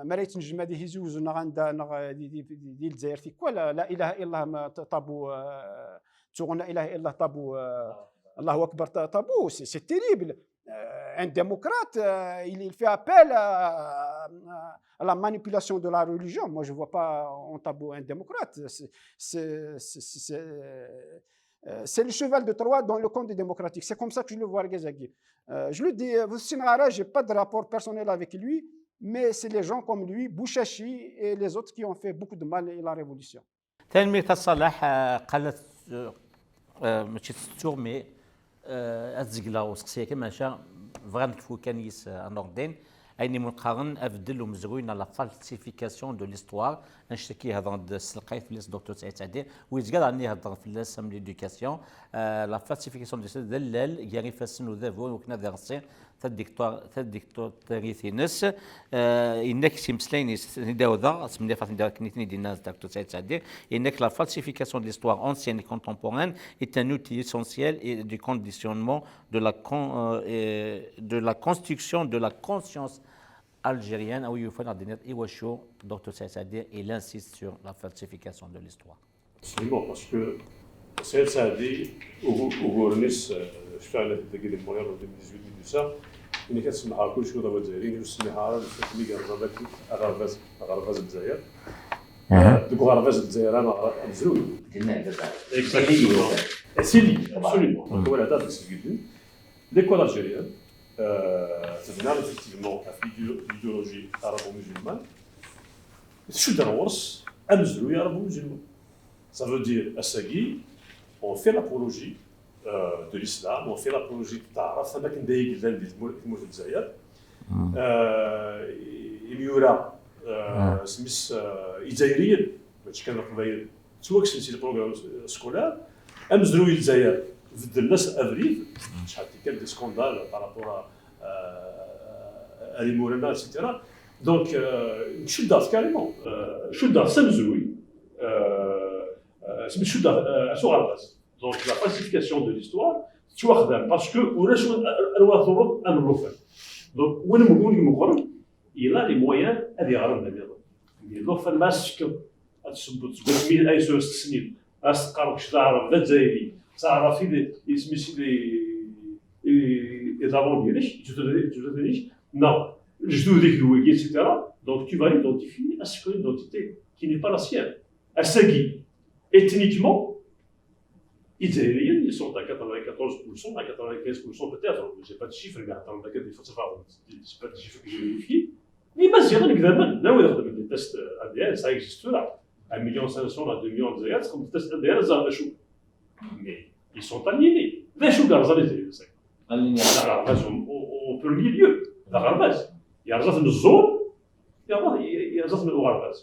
ما ريت نجم هذه هزوز نغندا نغ دي دي دي دي الجزائر في كل لا اله الا الله طابو تغنى لا اله الا الله طابو الله اكبر طابو. C'est terrible. Un démocrate il fait appel à la manipulation de la religion. Moi je vois pas en tabou un démocrate. C'est c'est le cheval de Troie dans le camp des démocratiques. C'est comme ça que je le vois, Regragui. Euh, je le dis, je n'ai pas de rapport personnel avec lui, mais c'est les gens comme lui, Bouchachi et les autres qui ont fait beaucoup de mal à la révolution. Tanemmirt a Salah, qalet mačči tettuɣ, mais ad zegleɣ useqsi-agi, maca bɣiɣ ad nekfu kan yis a Nordin. Ayen i mu-neqqaren abeddel umezruy neɣ la falsification de l'histoire, annect-agi hedren-d s lqayet fell-as Docteur Saïd Saadi, u yezga daɣen ihedder fell-as am l'éducation. La falsification de l'histoire d allal gar ifassen udabu iwakken ad ireṣṣi tadiktarit-ines. Yenna-k s imeslayen-is, ten-id-awdeɣ, smenyafeɣ ten-id-awdeɣ akken i ten-id-yenna Docteur Saïd Saadi, yenna-k la falsification de l'histoire ancienne et contemporaine est un outil essentiel et du conditionnement de la, con, euh, de la construction de la conscience algérienne. A wi yufan ad d-tiniḍ iwacu Docteur Saïd Saadi il insiste sur la falsification de l'histoire. Absolument, parce que Saïd Saadi, ugur-nnes, je fais un dagi des moyens en deux mille dix-huit, deux mille dix-sept, il y a des gens qui ont dit que c'est un peu de temps, aɣerbaz n Lezzayer. Deg uɣerbaz n Lezzayer, amezruy. Exactement. C'est lié, absolument. L'école algérienne, euh, c'est effectivement l'idéologie arabo-musulmane. C'est un amezruy arabo-musulman. Ça veut dire, ass-agi, on fait l'apologie euh, de l'islam, on fait l'apologie de taɛrabt, am akken d ay yellan di tmurt n Lezzayer. Imyura, smis Izzayriyen, mačči kan Leqbayel, ttwakksen si le programme scolaire. Amezruy n Lezzayer, beddlen-as abrid, acḥal tikkal des scandales par rapport à, à l'imura-nneɣ, et cetera. Donc, cuddeɣ-t carrément, cuddeɣ-t s amezruy, smis cuddeɣ-t s uɣerbaz. Donc la falsification de l'histoire tettwaxdam parce que ulac anwa tuɣeḍ am llufan. Donc win meggren meqqren, il a les moyens ad iɣer anda nniḍen. Mais llufan ma as-tefkeḍ ad tessewweḍ seg wasmi ay sura tesnil, ad as-teqqareḍ kečč d aɛrab, d azzayri, d taɛrabt i d isem-is i d avant-inek, i d tutlayt-inek, neɣ lejdud-ik d wigi, et cetera. Donc tu vas l'identifier, à ce que l'identité qui n'est pas la sienne. Ass-agi, ethniquement, Izzayriyen, ils sont à quatre-vingt-quatorze pour cent, à quatre-vingt-quinze pour cent peut-être, je n'ai pas de chiffres, mais attends, j'ai pas de chiffres que j'ai vérifiés. Imaziɣen deg idammen, d awid ixedmen des tests A D N, ça existe là. Un million cinq cents à deux millions de Lezzayer, des tests A D N, ça, mais ils sont aliénés. D acu i yerẓan Izzayriyen? D aɣerbaz au premier lieu, d aɣerbaz. Yerẓa-ten ẓẓur, yerẓa-t, yerẓa-t uɣerbaz.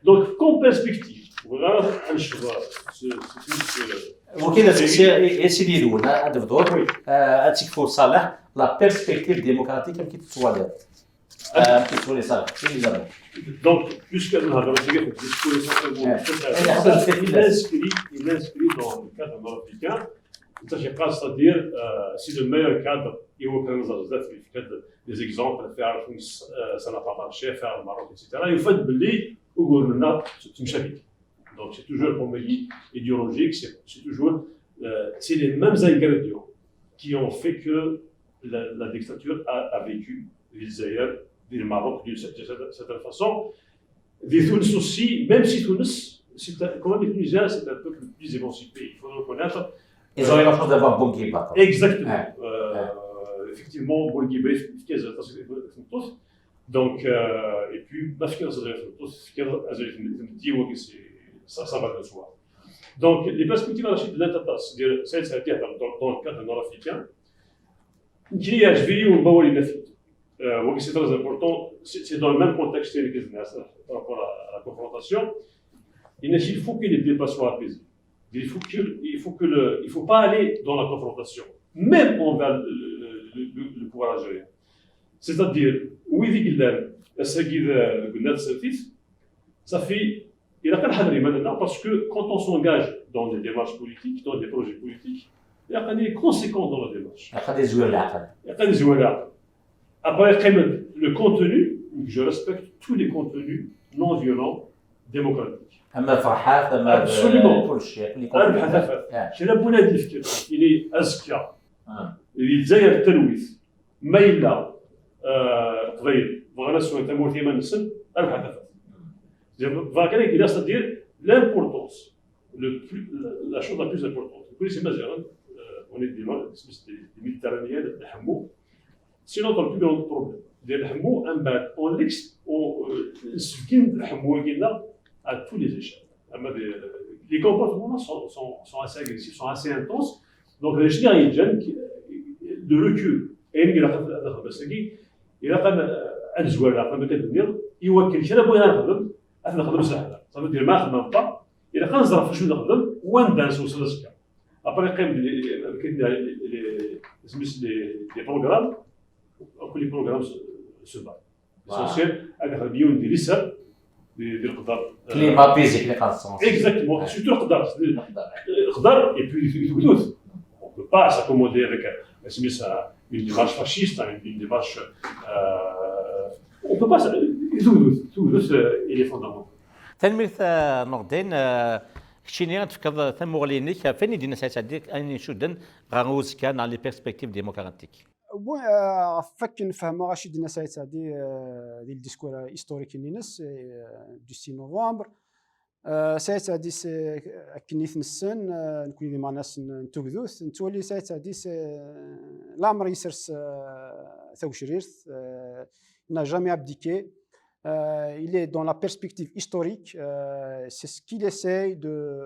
Donc, comme perspective, bɣiɣ ad necbeɣ s, s, s, Wagi d aseqsi i Sidi Lwen, ad d-bduḍ, ad tekfuḍ Ṣaleḥ, la perspective démocratique, amek i tettwaliḍ? Amek i tettwaliḍ Ṣaleḥ? Sidi Lwen. Donc, puisque nous avons le discours essentiellement, il inscrit, il inscrit dans le cadre nord-africain, c'est-à-dire, euh, c'est le meilleur cadre, et au Canada, il fait des exemples, faire ça n'a pas marché, faire le Maroc, et cetera. Il faut oublier au gouvernement, c'est une charité. Donc c'est toujours pour moi idéologique, c'est toujours, euh, c'est les mêmes ingrédients qui ont fait que la, la dictature a, a vécu les Zaïre, le Maroc d'une certaine façon. Des Tunis aussi, même si Tunis, c'est quand même les Tunisiens, c'est un peuple plus émancipé, il faut le reconnaître. Ils ont eu la chance d'avoir Bourguiba. Exactement. Euh, effectivement, Bourguiba, donc, euh, et puis, ma fkiɣ azref n tmeṭṭut, fkiɣ azref n tmetti, wagi, ça, ça va de soi. Donc, les perspectives à la chute de l'État, c'est-à-dire, c'est-à-dire dans, dans le cadre nord-africain, qui a joué au Baoli Nafit. Euh, wagi, c'est très important, c'est dans le même contexte que par rapport à, à la confrontation. Il faut que les débats soient apaisés. Il faut que, il faut que le, il faut pas aller dans la confrontation, même envers le, le, le, le pouvoir algérien. C'est-à-dire, oui, ça fait, il a pas de parce que quand on s'engage dans des démarches politiques, dans des projets politiques, il y a des conséquences dans la démarche. Il y a des Après, le contenu, je respecte tous les contenus non violents, démocratiques. Ama ferḥat, ama Absolument. Kulci. Kra n unadi fkiɣ, ili azekka. Di Lezzayer talwit, ma yella Qbayel bɣan ad swen tamurt iman-nsen, rrbeḥ a tafat. Bɣiɣ kan ad d-iniɣ, c'est-à-dire l'importance, le plus, la chose la plus importante. Kul imaziɣen, on est des Méditerranéens, nḥemmu. C'est notre plus grand problème. Di lḥemmu, mbeɛd, on l'ex, on, euh, nsebgin lḥemmu-agi-nneɣ à tous les échelles. Ama di, les comportements sont, sont, sont assez agressifs, sont assez intenses. Donc, d acu i ɣ-yeǧǧan de recul. Ayen i ilaq ad nexdem ass-agi, ilaq ad nezwer leɛqel, akken d-nniɣ, i wakken kra n wayen ara nexdem, ad t-nexdem s leḥder. Ça veut dire, ma xedmeɣ pas, ilaq ad neẓer ɣef wacu nexdem, wanda ad newṣel azekka. Après, qqim, les programmes, les programmes se battent. L'essentiel, ad nexdem yiwen di liser, di leqder. Climat physique, les conditions. Exactement, surtout leqder. Leqder, et puis, on ne peut pas s'accommoder avec une démarche fasciste, une démarche. Euh, on ne peut pas. Il est fondamental. Tanemmirt a Nordin. Keččini ad tefkeḍ tamuɣli-inek ɣef wayen i d-yenna Saɛid Seɛdi, ayen icudden ɣer uzekka neɣ les perspectives démocratiques. Bon, euh, ɣef wakken fehmeɣ acu i d-yenna Saɛid Seɛdi, euh, di le discours historique-nni-ines, euh, du six novembre. Euh, Saɛid Seɛdi, akken i t-nessen, euh, nekkni d imeɣnasen n tugdut, nettwali Saɛid Seɛdi, leɛmer yesres, euh, tagecrirt, euh, il n'a jamais abdiqué. Euh, il est dans la perspective historique. Euh, c'est ce qu'il essaye de,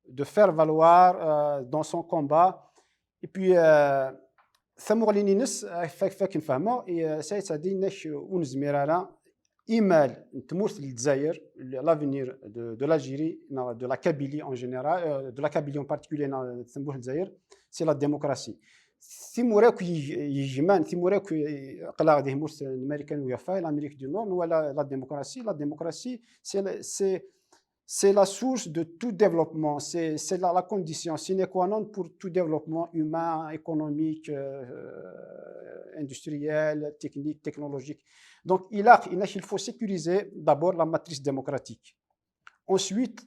de faire valoir, euh, dans son combat. Et puis, euh, tamuɣli-ines, akken fehmeɣ, Saɛid Seɛdi yenna-k ur nezmir ara, imal n tmurt n Lezzayer, l'avenir de, de l'Algérie, de la Kabylie en général, euh, de la Kabylie en particulier, tmurt n Lezzayer, c'est la démocratie. Timura akk yegman, timura akk, aql-aɣ di tmurt n Marikan Ugafa, l'Amérique du Nord, nwala la démocratie. La démocratie, c'est, c'est, c'est la source de tout développement, c'est, c'est la, la condition sine qua non pour tout développement humain, économique, euh, industriel, technique, technologique. Donc, il a, il a, il faut sécuriser d'abord la matrice démocratique. Ensuite,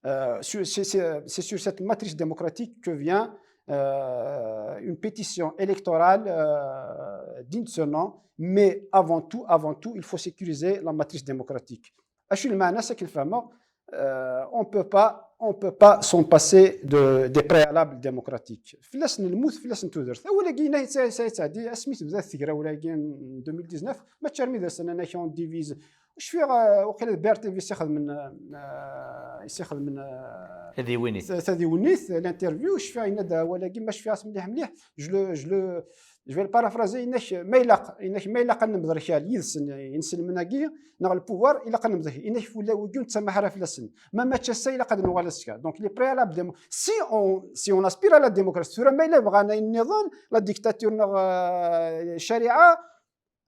euh, c'est sur cette matrice démocratique que vient, euh, une pétition électorale, euh, digne de ce nom, mais avant tout, avant tout, il faut sécuriser la matrice démocratique. Acu lmeɛna, c'est qu'il fait mort, euh, on peut pas, on peut pas s'en passer de, des préalables démocratiques. Fell-asen lmut, fell-asen tudert. Awal-agi, Saɛid Seɛdi, asmi tebda tegrawla-agi en deux mille dix-neuf, mačči armi d ass-a, nnan-ak, on divise Cfiɣ, euh, waqila d B R T V i s-ixedmen, euh, i s-ixedmen, euh, tadiwennit, tadiwennit, l'interview, cfiɣ yenna-d awal-agi, ma cfiɣ-as mliḥ mliḥ, je le, je le, Je vais le paraphraser, yenna-k ma ilaq, yenna-k ma ilaq ad nemḍerkal yid-sen, inselmen-agi, neɣ le pouvoir, ilaq ad nemḍerkal. Yenna-k fula wigi ur nettamaḥ ara fell-asen. Ma mačči ass-a, ilaq ad nuɣal azekka. Donc, les préalables démo-, si on, si on aspire à la démocratie, tura ma yella bɣan ayen nniḍen, la dictature neɣ, euh, ccariɛa,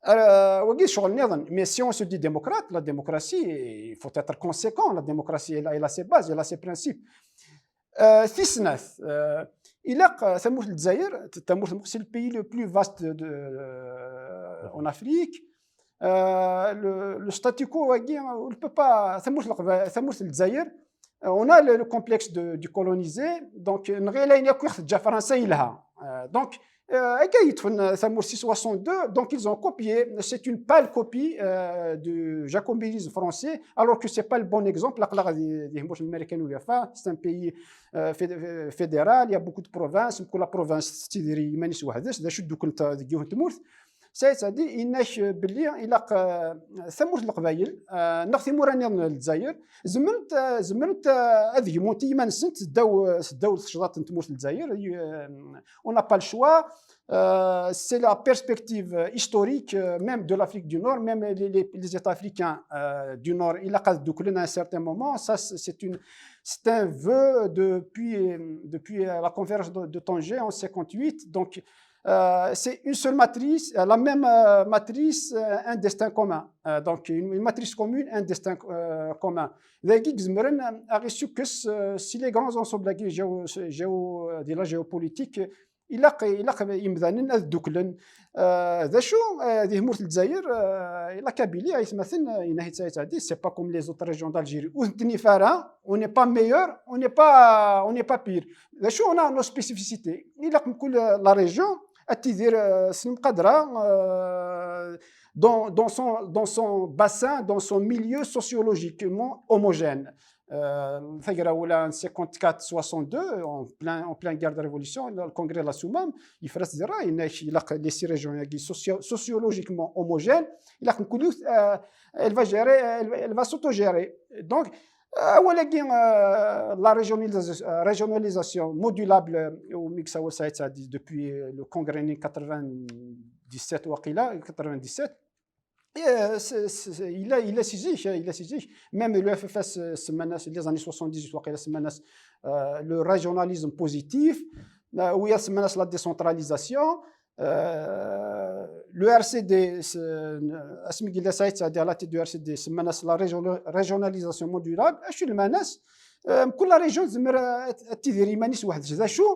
euh, wagi d ccɣel nniḍen. Mais si on se dit démocrate, la démocratie, il faut être conséquent. La démocratie, elle, elle a ses bases, elle a ses principes. Euh, tis snat, euh, ilaq, euh, tamurt n Lezzayer, t-, tamurt n, c'est le pays le plus vaste de, de, euh, en Afrique. Euh, le, le statu quo-agi, on ne peut pas, tamurt n Leqba-, tamurt n Lezzayer, euh, on a le, le complexe de, du colonisé, donc, euh, nɣil ayen akk i ɣ-teǧǧa Fransa yelha. Euh, donc, euh, akka yeṭṭfen, euh, tamurt si soixante-deux, donc ils ont copié, c'est une pâle copie, euh, du jacobinisme français, alors que c'est pas le bon exemple. Aql-aɣ di, di tmurt n Marikan Ugafa, c'est un pays, euh, fédé-, euh, fédéral, il y a beaucoup de provinces, mkul la province tettidir i yiman-is weḥd-s, d acu dduklent deg yiwet n tmurt. Saɛid Seɛdi, yenna-k belli ilaq, euh, tamurt n Leqbayel, euh, neɣ timura nniḍen n Lezzayer, zemrent, euh, zemrent, euh, ad gmunt i yiman-nsent seddaw, seddaw tecḍaḍt n tmurt n Lezzayer. Euh, on n'a pas le choix. Euh, c'est la perspective, euh, historique, euh, même de l'Afrique du Nord, même les, les, les États africains, euh, du Nord, ilaq ad dduklen à un certain moment. Ça, c'est c'est une, c'est un vœu depuis, depuis, euh, la conférence de, de Tanger en cinquante-huit. Donc, euh, c'est une seule matrice, euh, la même, euh, matrice, euh, un destin commun. Euh, donc, une, une matrice commune, un destin, euh, commun. Dagi i izemren, euh, ad ɣ-issukkes, euh, si les grands ensembles-agi géo-, géo-, de la géopolitique, ilaq, ilaq imdanen ad dduklen. Euh, d acu, euh, di tmurt n Lezzayer, euh, la Kabylie, aytmaten, euh, yenna-t Saɛid Seɛdi, c'est pas comme les autres régions d'Algérie. Ur nettenfir ara, on n'est pas meilleur, on n'est pas, on n'est pas pire. D acu, on a nos spécificités. Ilaq mkul, euh, la région ad tidir, euh, s lemqadra, euh, dans, dans son, dans son bassin, dans son milieu sociologiquement homogène. Euh, tagrawla n cinquante-quatre soixante-deux, en plein, en pleine guerre de révolution, le congrès de la Soummam, yefra-tt di ṛṛay, yenna-k ilaq les six régions-agi socio-, sociologiquement homogènes, ilaq mkul yiwet, euh, elle va gérer, elle, va- elle va s'autogérer. Donc, euh, awal-agi, euh, la régionalisa-, euh, régionalisation modulable, euh, umi yessawal Saɛid Seɛdi depuis, euh, le congrès n quatre-vingt-dix-sept waqila, quatre-vingt-dix-sept, euh, c'est, c'est, c'est, il a, il a ses, il a ses, même le F F S, euh, semman-as, les années soixante-dix-huit waqila, semman-as, euh, le régionalisme positif, euh, ou il y a semman-as la décentralisation, euh, le R C D, c'est, euh, asmi yella Saɛid Seɛdi à la tête du R C D, semman-as la région-, régionalisation modulable, acu lmeɛna-s, euh, mkul la région tezmer ad, ad tidir iman-is weḥd-s. D acu,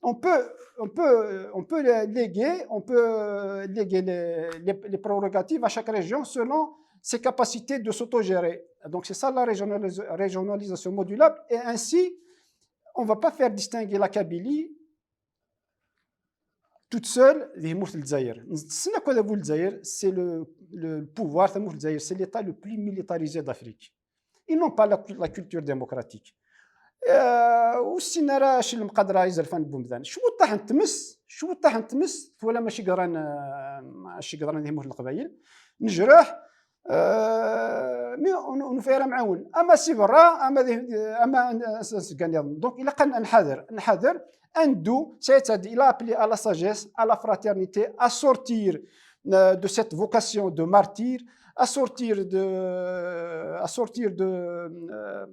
on peut, on peut, on peut léguer, on peut léguer les, les, les prérogatives à chaque région selon ses capacités de s'autogérer. Donc c'est ça la régionalis-, régionalisation modulable. Et ainsi, on va pas faire distinguer la Kabylie toute seule di tmurt n Lezzayer. Nessen akk adabu n Lezzayer, c'est le, le pouvoir, tamurt n Lezzayer, c'est l'État le plus militarisé d'Afrique. Ils n'ont pas la, la culture démocratique. Euh, ur ssinen ara acu lemqadra izerfan n wemdan. Cwiṭṭaḥ n tmes, cwiṭṭaḥ n tmes, twalam acu yeḍran, euh, acu yeḍran di tmurt n Leqbayel. Nejreḥ, euh, mais ur, ur nufi ara amɛawen. Ama si berra, ama di, ama s, s, nniḍen. Donc, ilaq ad nḥader, nḥader, ad neddu, Saɛid Seɛdi, il a appelé à la sagesse, à la fraternité, à sortir, euh, de cette vocation de martyr, à sortir de, à sortir de, euh,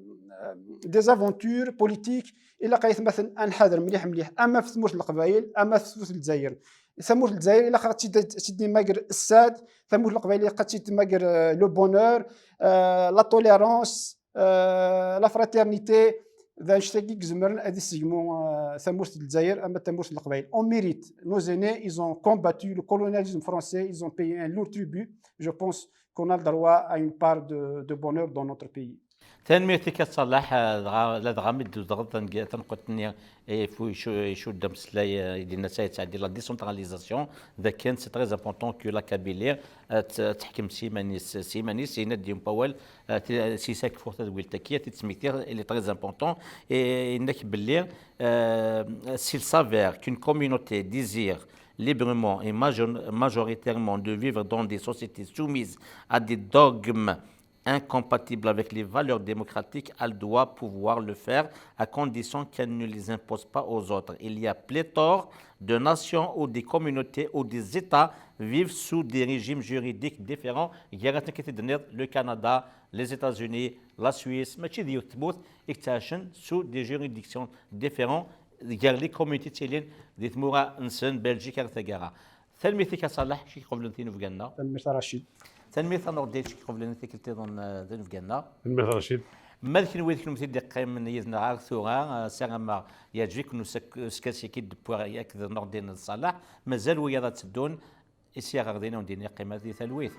des aventures politiques. Ilaq aytmaten ad nḥader mliḥ mliḥ, ama f tmurt n Leqbayel, ama f tmurt n Lezzayer. Tamurt n Lezzayer ilaq ad tt-id-, ad tt-id-imager ssad, tamurt n Leqbayel ilaq ad tt-id-imager, euh, le bonheur, euh, la tolérance, euh, la fraternité, d anect-agi i izemren ad issegmu, euh, tamurt n Lezzayer ama tamurt n Leqbayel. On mérite. Nos aînés, ils ont combattu le colonialisme français, ils ont payé un lourd tribut. Je pense qu'on a le droit à une part de, de bonheur dans notre pays. Tanemmirt-ik a Ṣalaḥ, eh, dɣa, ladɣa mi d-tudreḍ tanga-, tanqut-nni, eh, fu icu-, icudd ameslay, eh, i d-yenna Saɛid Seɛdi, la décentralisation, d akken c'est très important que la Kabylie, eh, t-, teḥkem s yiman-is, s yiman-is, yenna-d yiwen wawal, eh, ti-, s yisakfu tadwilt-agi, ad t-id-smektiɣ, il est très important, et yenna-k belli, eh, s'il s'avère qu'une communauté désire librement et major-, majoritairement de vivre dans des sociétés soumises à des dogmes incompatibles avec les valeurs démocratiques, elle doit pouvoir le faire à condition qu'elle ne les impose pas aux autres. Il y a pléthore de nations ou des communautés ou des États vivent sous des régimes juridiques différents. Gar-asen kan i d-tenniḍ, le Canada, les États-Unis, la Suisse, mačči d yiwet tmurt i yettɛicen sous des juridictions différentes. Gar les communautés ttilin di tmura-nsen, Belgique ar taggara. Tanemmirt-ik a Ṣaleḥ, kik iqublen tinubga-nneɣ. Tanemmirt a Racid. Tanemmirt a Nordin, kik iqublen tikkelt-iḍen, eh, tinubga-nneɣ. Tanemmirt a Racid. Ma d kenwi d kennemti d-iqqimen yid-neɣ ar tura, eh, ssarameɣ yeɛjeb-iken usak-, uskasi i d-wwiɣ akked Nordin d Ṣaleḥ. Mazal wiyaḍ ad tteddun, i s-yaɣ ɣer din, a wen-d-iniɣ qqimet di talwit.